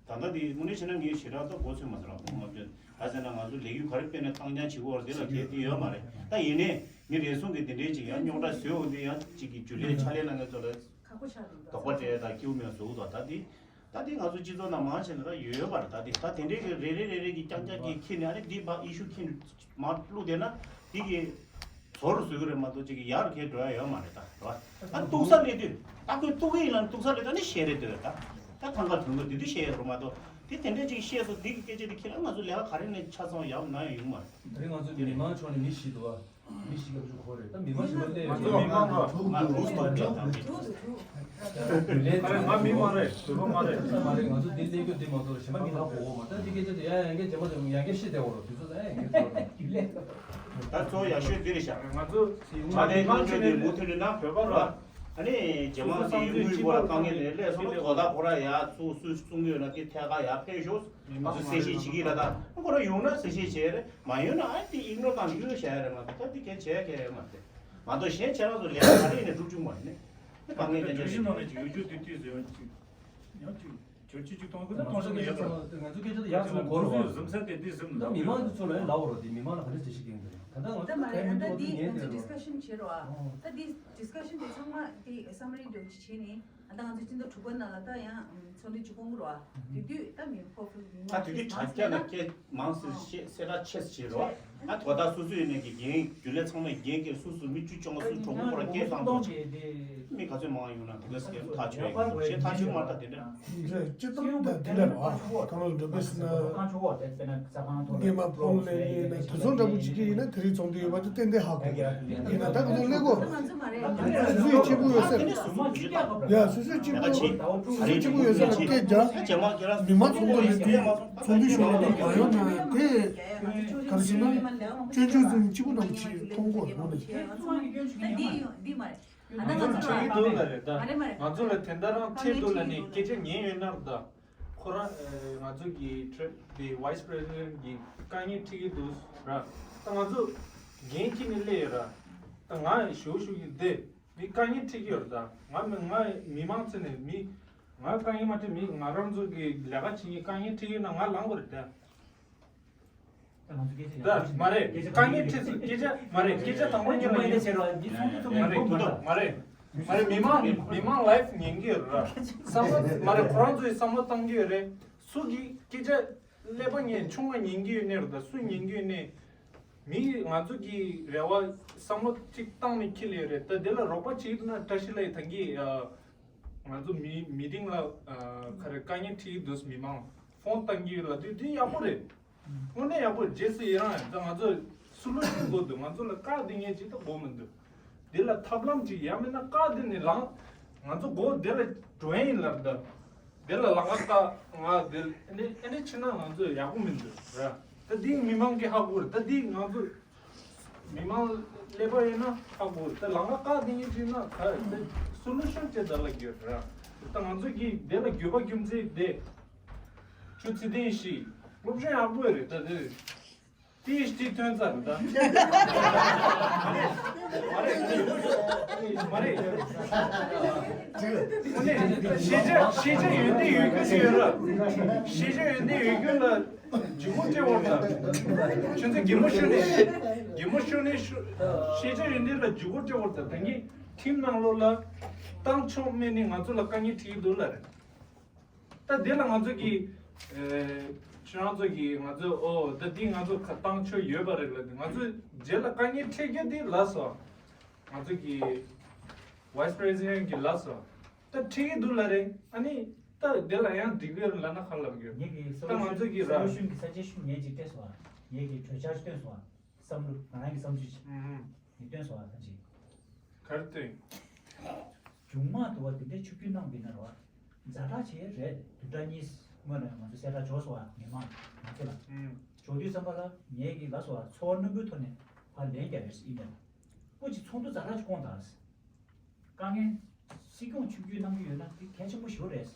ད་ལྟ་དེ་དངོས་གནས་བྱས་ན་ངས་ཞེ་དྲག་ད་མགོ་ཚོས་མ་ཟེར་བ་སྒོར་མོ་ལྔ་བརྒྱ་ད་ཟེར་ན་ང་ཚོ་ལས་འགུལ་ག་རེ་སྤེལ་ནས་བཏང་རྐྱང་བྱེད་དགོས་རེད། དེ་ལ་གལ་ཏེ་ཡོད་མ་རེད། ད་ཡིན་ནའི་མི་རེ་ཟུང་གི་དེ་འདྲའི་ཅིག་ཡང་རྙོག་དྲ་བཟོས་འོང་དུས་ཡང་ཅིག་གི་རྒྱུན་ལས་ཕྱག་ལས་གནང་མཁན་ཚོ་ལ་དོགས་པ་སྤྲད་ད་སྐྱིད་པོ་མེད་བཟོ་འདུག་ད་དེ། ད་དེ་ང་ཚོ་སྤྱི་ཚོགས་ནང་མང་ཆེ་ན་ད་ཡོད་པ་རེད། ད་དེ་ད་དེ་འདྲའི་གི་རེ་རེ་རེ་རེ་གི་རྐྱང་རྐྱང་གི་ཁྱེར་ནས་ཨ་ནི་འདི་ཕར་ཨི་ཤུ་ཁྱེར་ནས་མར་བླུགས་བསྡད་ན་དེ་གི་ཟོར་བཟོ་གི་རེད་མ་གཏོགས་ཅིག་གི་ཡར་འཁྱེར་འགྲོ་ཡ་ཡོད་མ་རེད་ད། རེད་བ། ད་གཏུག་ས་སླེབས་དུས་ད་ཁོས་གཏུག་གི་ཡིན་ལ་གཏུག་ས་སླེབས་ད་ནི་བཤད་རེད་འདོད་ད། ད་ཐང་ག་དོན་གོ་དེ་དུས་བཤད་ཡ་རུ་མ་གཏོགས་དེ་དེ་འདྲའི་ཅིག་བཤད་སོང་དེ་གི་སྐད་ཆ་དེ་ཁྱེར་ན་ང་ཚོ་ལས་ཀ་ག་རེ་ནས་ཆ་ཚང་ཡག་ན་ཡོང་མ་རེད། ད་རེས་ང་ཚོ་མི་མང་ཕྱོགས་ནས་མི་བཞི་འདུག་བ། མི་བཞི་ལ་བཅུ་གོ་རེད། ད་མི་མང་བཞི་པ་སླེབས་ང་ཡོད། ཚོ་མི་མང་རོ། ང་རུ་སྟོན་ཀྱང་དང་གི། ང་མི་མང་རེད། བོད་པ་མ་རེད། ད་མ་རེད། ང་ཚོ་འདི་སླེབས་རྒྱུ་འདི་མ་གཏོགས་གཞན་པ་མི་ལ་གོ་གོ་མ། ད་འདི་སྐད་ཆ་དེ་ཡ་ཡ་འགན་རྗེས་མ་དེ་ཡ་འགན་ཤི་བསྡད་གོ་རོ། དུས་ཚོད་ད་ཡ་འགན་ཚོ་རོ། ད་གཙོ་བོ་ཡག་ཤོས་འདི་རེད་ཤག་ང་ཚོ་མ་ལས་མང་ཆེ་ནས་མུ་མཐུད་ནས་ན་བོད་པ་ར། ཨ་ནི་རྗེས་མ་དེ་དངུལ་སྐོར་དཀའ་ངལ་དེ་སླེབས་སོང་ན་དོ་བདག་ཁོ་ར་ཡ་ཚུགས་སུ་གསུང་གི་ཡོད་ན་དེ་ཐད་ཀར་ཡ་ཕེབས་ཤོག་ང་ཚོ་གསལ་བཤད་བྱེད་ཀྱི་ལ་ད་ཁོ་ར་ཡོང་ན་གསལ་བཤད་བྱེད་རེད། མ་ཡོང་ན་ཨ་དེ་ཨིག་ནོར་དང་ཡུལ་བྱ་ཡ་རེད་མ་གཏོགས་ད་དེ་གལ་ཆེ་ཡ་གལ་ཡོད་མ་རེད། མ་གཏོགས་གཞན་བྱས་ན་ཚོ་ལས་ཀ་ག་རེ་ཡིན་ནས་སྒྲུབ་བཅུག་མ་རེད་ནི། དེ་དཀའ་ངལ་ཅན་ཆ་ཞིག་ནང་ནས་ཅིག་ཡོད་རྒྱུ་དེ་དུས་ཟེར་ཡོང་ཅིག་ཡང་ཅིག་བཅུ་གཅིག་གཏོང་གི་ད་གཏོང་ས་ནས་ཡོད་ར། ང་ཚོ་སྐད་ཆ་དེ་ཡག་སོང་གོ་རུ་ཟུམ་ས་དེ་དེ་ཟུམ་ད་མི་མང་ཚོ་ལ་ཡང་ལབ་རོགས་དེ་མི་མང་ལ་ག་འདྲ་བྱེད་ཤེས་ཀྱི་ཡིན་པ་ད་ད་ང་ཚོ་ད་མ་རེད། ད་འདི་ང་ཚོ་ཌི་སི་ཀ་ཤན་བྱེད་རོགས་ཨ། ད་འདི་ཌི་སི་ཀ་ཤན་དེ་ཚང་མ་དེ་སམ་རི་འདྲ་བོ་ཅིག་བྱས་ནས་ཨ་ད་ང་ཚོ་སྤྱི་ཟླ་དྲུག་པ་ནང་ལ་ད་ཡང་ཚོགས་འདུ་ཅིག་སྐོང་གི་རོགས་ཨ། དེ་དུས་ད་མི་ཕོ་ཕུལ་མི་ད་མང་དེ་དུས་དྲ་རྒྱ་ལ་སྐད་མང་སེ་བཤད་གསལ་བསྒྲགས་ཆེ་ཙམ་བྱེད་རོགས་ཨ། དོ་བདག་སོ་སོའི་ནས་ཀྱི་རྒན་རྒྱུན་ལས་ཚང་མའི་རྒན་གྱི་སོ་སོ་མི་བཅུ་བཅོ་ལྔ་སུ་གྲོགས་པོ་ཁོ་ར་སྐད་བཏང་དགོས་ཀྱི་མི་ག་ཚོད་མང་ཡོང་ན་དེ་ག་སྐད་ཐག་ཆོད་ཡིན་ཞེས་ཐག་ཆོད་མ་ལྟ་དེ་འདྲ། སྤྱིར་བཏང་ད་དེ་ལ་རོ་ཨ་གང་ལ་འགྲོ་པས་ན་ངས་མ་ཕོན་ལས་ཡིན་ན་དུས་ཚོད་འདྲ་པོ་ཅིག་གི་ཡིན་ན་དེ་རིང་ཚོགས་འདུ་ཡོད་པ་དེ་ཏན་ཏན་ཧ་གོ་གི་ཡིན་ན་ད་ག་ཚོད་སླེབས་གོ་སུ་སུའི་སྐྱིད་པོ་ཡོད་ས་ཡ་སུ་སུའི་སྐྱིད་པོ་སུ་སུའི་སྐྱིད་པོ་ཡོད་ས་ལ་སྐད་རྒྱག་མི་མང་ཚོགས་འདུ་ལས་དུས་ཚོགས་འདུ་ཞུ་བ་ལ་མ་ཡོང་ན་དེ་ག་རེ་ཟེར་ན་སྤྱོད་འཇུག་ཚོ་སྐྱིད་པོ་འདྲ་པོ་ཅིག་མཐོང་གོ་ཡོང་ནས། ང་ཚོ་ལ་ཁྲིད་ཀྱི་འདུག་ལ་རེད་ད། མ་རེད་མ་རེད། ང་ཚོ་ལ་དེ་འདྲ་རང་ཁྲིད་འདུག་ལ་ནི་སྐད་ཆ་ཉན་ཡོད་ན་རེད་ད། ཁོ་རང་ང་ཚོ་གི་ཁྲི་དེ་ཝའི་སི་པི་རེ་སི་ཌེན་གི་དཀའ་ངལ་འཕྲད་ཀྱི་འདུག་ར། ད་ང་ཚོ་འགན་འཁྱེར་ནས་སླེབས་ཡོད་ར། ད་ང་ཞུ་ཞུ་གི་འདི་མི་དཀའ་ངལ་འཕྲད་ཀྱི་ཡོད་རེད་ད། ང་མི་ང་མི་མང་ཚོ་ནས་མི་ང་དཀའ་ངལ་མ་འཕྲད་མི་ང་རང་ཚོ་གི་ལས་ཀ་བྱེད་མཁན་དཀའ་ངལ་འཕྲད་ཀྱི་ཡོད་ན་ང་ལངས་དགོས་རེད་ད། ད་མ་རེད། དཀའ་ངལ་འཕྲད་ཚུལ་སྐད་ཆ་མ་རེད། སྐད་ཆ་དང་པོ་ཉིད་ལ་ཡིན། མ་རེད། མ་རེད། མ་རེད། མི་མང་མི་མང་ལའིབ་ཉན་གྱི་ཡོད་ར། བསམ་བློ་མ་རེད། ཁོ་རང་ཚོའི་བསམ་བློ་བཏང་གི་ཡོད་རེད། སུ་གི་སྐད་ཆ་ཀླད་པ་ཉན་ཆུང་བ་ཉན་གྱི་ཡོད་ནི་རེད། ད་སུ་ཉན་གྱི་ཡོད་ནི། མི་ང་ཚོ་གི་རེ་བ་བསམ་བློ་གཅིག་བཏང་ནས་འཁྱེར་ཡོད་རེད། ད་དེ་ལ་རོགས་པ་བྱེད་ན་བཀྲ་ཤིས་ལགས་ད་གིན་ང་ཚོ་མི་མི་ཊིང་ལ་ག་རེ་དཀའ་ངལ་འཕྲད་ཀྱི་འདུག་མི་མང་ཕོན་བཏང་གི་ཡོད་ལབ་དུས་དེ་ཡག་པོ་རེད། དངོས་གནས་ཡག་པོ་རྗེས་སུ་ཡི་རང་ཡང་ད་ང་ཚོ་སུ་ལུ་ཤུ་དགོས་འདུག་ང་ཚོ་ལ་བཀག་སྡོད་མཁན་ཅིག་ད་དགོས་མི་འདུག་དེ་ལ་ཐབས་ལམ་ཅིག་ཡང་མིན་ན་བཀག་སྡོད་ནས་ལངས། ང་ཚོ་མགོ་དེ་ལ་འགྲོ་ཡིན་ལབ་ད། དེ་ལ་ལམ་ཁ་བཀག་ང་དེ་ཨ་ནི་ཨ་ནི་ཕྱིན་ན་ང་ཚོ་ཡག་པོ་མི་འདུག་ར། ད་འདི་མི་མང་གིས་ཧ་གོ་རེད། ད་འདི་ང་ཚོ་མི་མང་ཀླད་པ་ཡིན་ན་ཧ་གོ་རེད། ད་ལམ་ཁ་བཀག་སྡོད་མཁན་ཅིག་ན་ད་སུ་ལུ་ཤུན་ཅིག་ད་ལ་འགྱོད་ར། ད་ང་ཚོ་གིས་དེ་ལ་འགྱོད་པ་རྒྱུ་མཚན་དེ། ཁྱོད་ཚེ་བརྟན་ཞིག་སློབ་སྦྱོང་ཡག་པོ་ཡོད་རེད་ད་དེ། པི་ཨེཆ་ཌི་ཐོན་ཚར་རེད་ད། མ་རེད། མ་རེད། ཤེས་བྱ་ཤེས་བྱ་ཡོན་ཏན་ཡོད་རྒྱུ་ཡོད་ར། ཤེས་བྱ་ཡོན་ཏན་ཡོད་རྒྱུ་ལ་ཇུས་འགོད་སྤྲད་འོར་ད། ཁྱོད་ཚོ་གད་མོ་ཤོར་ནས་གད་མོ་ཤོར་ནས་ཤེས་བྱ་ཡོན་ཏན་ལ་ཇུས་འགོད་སྤྲད་འོར་ད། ད་ངས་ཁྲིམས་ནང་ལོགས་ལ་བཏང་ཆོག་མེད་ནི་ང་ཚོ་ལ་དཀའ་ངལ་འཕྲད་ཀྱི་འདུག་ལ་རེད། ད་དེ་ལ་ང་ཚོ་གི་ཁྱེད་རང་ཚོ་གི་ང་ཚོ་ཨོ་ད་འདི་ང་ཚོ་ཁ་བཏང་ཆོག་ཡོད་པ་རེད་ལ། ང་ཚོ་རྗེས་ལ་དཀའ་ངལ་འཕྲད་རྒྱུ་དེ་ལ་སོ། ང་ཚོ་གི་ཝའི་སི་པི་རེ་སི་ཌེན་གི་ལ་སོ། ད་འཕྲད་ཀྱི་འདུག་ལ་རེད། ཨ་ནི་ད་དེ་ལ་ཡང་འགྲིག་གི་ལ་ན་ཁ་ལབ་རྒྱུ། ངེད་ཀྱི་ད་ང་ཚོ་གི་ར་སོ་ལུ་ཤུན་གི་ས་ཆ་ཤུན་ངེད་ཀྱི་སྤྲད་སོང་ཨ། ངེད་ཀྱི་གྲོས་འཆར་སྟོན་སོང་ཨ། བསམ་བློ་ང་རང་གི་བསམ་ཚུལ་ཅིག་ངས་སྟོན་སོང་ཨ་ཁ་ཅིག་ག་རེ་སྟོན། མཇུག་མ་དུ་བ་དེ་འདྲའི་ཆུ་རྒྱུས་གནང་བ་ཡིན་ན་རོ། ཛ་དྲག་བྱས་རེད། བདུན་ཕྲག་གཉིས་སྔོན་ནས་ང་ཚོ་གསལ་བསྒྲགས་འབྱོར་སོང་བ་མི་མང་ང་ཚོ་ལ། ཨུམ། འབྱོར་དུས་ཙམ་པ་ལ་ངས་ཀྱི་ལ་སོ་བ་ཚོར་རྣོན་པོའི་ཐོག་ནས་ཕར་ལན་རྒྱག་རེད་ཨི་མེལ། སྐུ་མཁྱེན་ཚོགས་འདུ་ཛ་དྲག་ཅིག་བསྐོང་དང་། དཀའ་ངལ་སྲིད་སྐྱོང་ཆུང་རྒྱུས་གནང་གི་ཡོད་ན་དེ་གལ་ཆེན་པོ་ཞིག་རེད།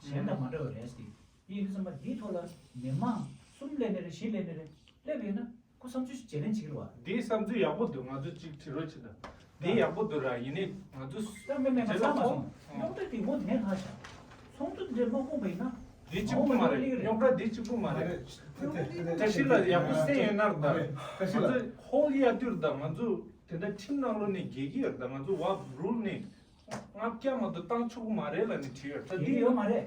གཞན་དང་མ་འདྲ་བ་རེད་ཟེར། དེ་ཡིན་དུས་ཙམ་པ་འདིའི་ཐོག་ལ་མི་མང་གསུམ་སླེབས་ནི་རེད། བཞི་སླེབས་ནི་རེད། སླེབས་ཡོད་ན་ཁོ་བསམ་ཚུལ་ཞིག་བརྗེ་ལེན་བྱེད་ཀྱི་རེད་བ། འདིའི་བསམ་ཚུལ་ཡག་པོ་འདུག་ང་ཚོ་གཅིག་དྲི་རོགས་བྱེད་དང་། འདི་ཡག་པོ་འདུག་ར། ཡིན་ནའི་ང་ཚོ་ད་མེད་མེད་མ་རྗེས་ལ་ཚང་མ་ཚོང་སོང་། རྙོག་དྲ་དེ་མོ་དེ་ནས་ལྷག་ཤག་ཚོགས་འདུ་འདྲ་མ་སྐོང་བ་ཡིན་ན། འདི་གཅིག་པུ་མ་རེད། རྙོག་དྲ་འདི་གཅིག་པུ་མ་རེད། བཀྲ་ཤིས་ལ་ཡག་པོ་གསན་ཡོད་ན་ར་ད། ང་ཚོ་ཧོལ་ཡ་དུས་ར་ད་ང་ཚོ་དེ་འདྲ་ཁྲིམས་ནང་ལོགས་ནས་འགལ་གྱི་ཡོད་ར་ད། ང་ཚོ་བ་རུལ་ནས་ལྔ་བརྒྱ་མ་གཏོགས་བཏང་ཆོག་གི་མ་རེད་ལབ་ནས་བྲིས་ཡོད་ར་ད། འགལ་གྱི་འདི་ཡོད་མ་རེད།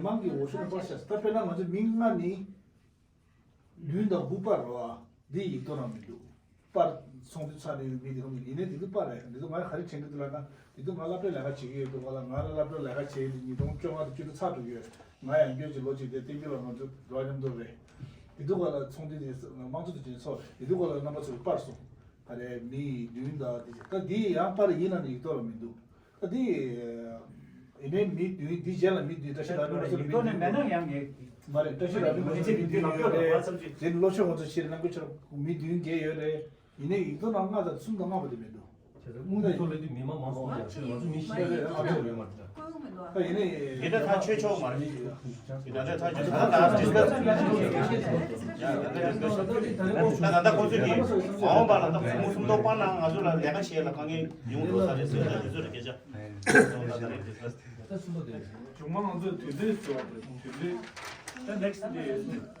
མི་མང་གི་འོས་ཤོག་ནས་པར་བཞག་ད་དཔེར་ན་ང་ཚོ་མི་ལྔ་ནི། བདུན་དང་དགུ་པར་རོ། འདི་ཡིག་ཐོག་ནང་མི་འདུག་པར་ཚོགས་འདུ་ཚར་ནས་མི་འདི་ཚོ་ཡིན་ནའི་འདི་ཚོ་པར་རེད། འདི་ཚོ་ང་ག་རེ་དྲན་གྱི་འདུག་ལབ་ན། འདི་ཚོ་ང་སློབ་གྲྭའི་ལས་ཀ་བྱེད་ཀྱི་ཡོད་འདུག་ག་ལ། ང་ལ་སློབ་གྲྭའི་ལས་ཀ་བྱེད་ཡས་འདི་ཉིས་སྟོང་བཅོ་ལྔ་དང་བཅུ་དྲུག་ཚར་འགྲོ་གི་ཡོད། ང་ཡང་སྐྱོན་གྱི་ལོ་གཅིག་དེ་བསྟན་འགྱུར་ལ་ང་ཚོ་འགྲོ་མཉམ་དུ་རེད། འདི་ཚོ་ག་ལ་ཚོགས་འདུ་འདི་དམངས་གཙོ་དང་བྱེད་ཚོགས་རེད། འདི་ཚོ་ག་ལ་རྣམ་པ་ཚོས་པར་སོང་། ད་རེས་མི་བདུན་དང་འདི་ད་འདི་ཡང་པར་ཡིན་ན་ནི་ཡིག་ཐོག་ལ་མི་འདུག་ད་འདི་ཡིན་ནའི་མི་བདུན་འདི་རྗེས་ལ་མི་བདུན་བཀྲ་ཤིས་ལགས་མི་ཚོ་ཡིག་ཐོག་ནས་མེད་ན་ཡང་ངས། མ་རེད། བཀྲ་ཤིས་ལགས་མི་ཚོ་མི་བདུན་ཡོད་རེད། དེ་ནི་ལོ་མཆོད་ང་ཚོ་ཕྱིར་ནང་ཁུལ་ཕྱིར་མི་བདུན་བརྒལ་ཡོད་རེད། ཡིན་ནའི་ཡིག་ཐོག་ནང་ལྔ་དང་གསུམ་དང་ལྔ་པོ་དེ་མི་འདུག་དངོས་གནས་ཐོག་ལ་དེ་མི་མང་མང་སོང་ཡ་ཕྱིར་ང་ཚོ་མི་ཤི་ཡ་རེད། ཨ་ཅོ་རེད་མ་རེད། ད་ཡིན་ནའི་དེ་འདྲ་ཐག་ཆོད་ཆོག་མ་རེད། དེ་འདྲ་ཐག་ཆོད་ཆོག་ད་ད་ཌིས་ཀ་སི་ཡ་ད་ད་ཌིས་ཀ་སི་ད་ད་ད་ཁོ་ཚོས་ཀྱི་མ་འོངས་པ་ལ་ད་ཁོ་མོ་སུམ་མདོ་པ་ན་ང་ཚོ་ལ་ལས་ཀ་བྱེད་ལ་དཀའ་ངལ་ཉུང་འགྲོ་ས་རེད་ཟེར་ད་དེ་ཚོ་རེད་སྐད་ཆ། ད་ད་ད་ཌིས་ཀ་སི་ད་གསུམ་པ་དེ་རེད། གཞུག་མ་ང་ཚོས་དུས་ཚོད་བཟོ་བ་དེ་དུས་ཚོད་ད་ནེག་སི་ཊི་ཌེ།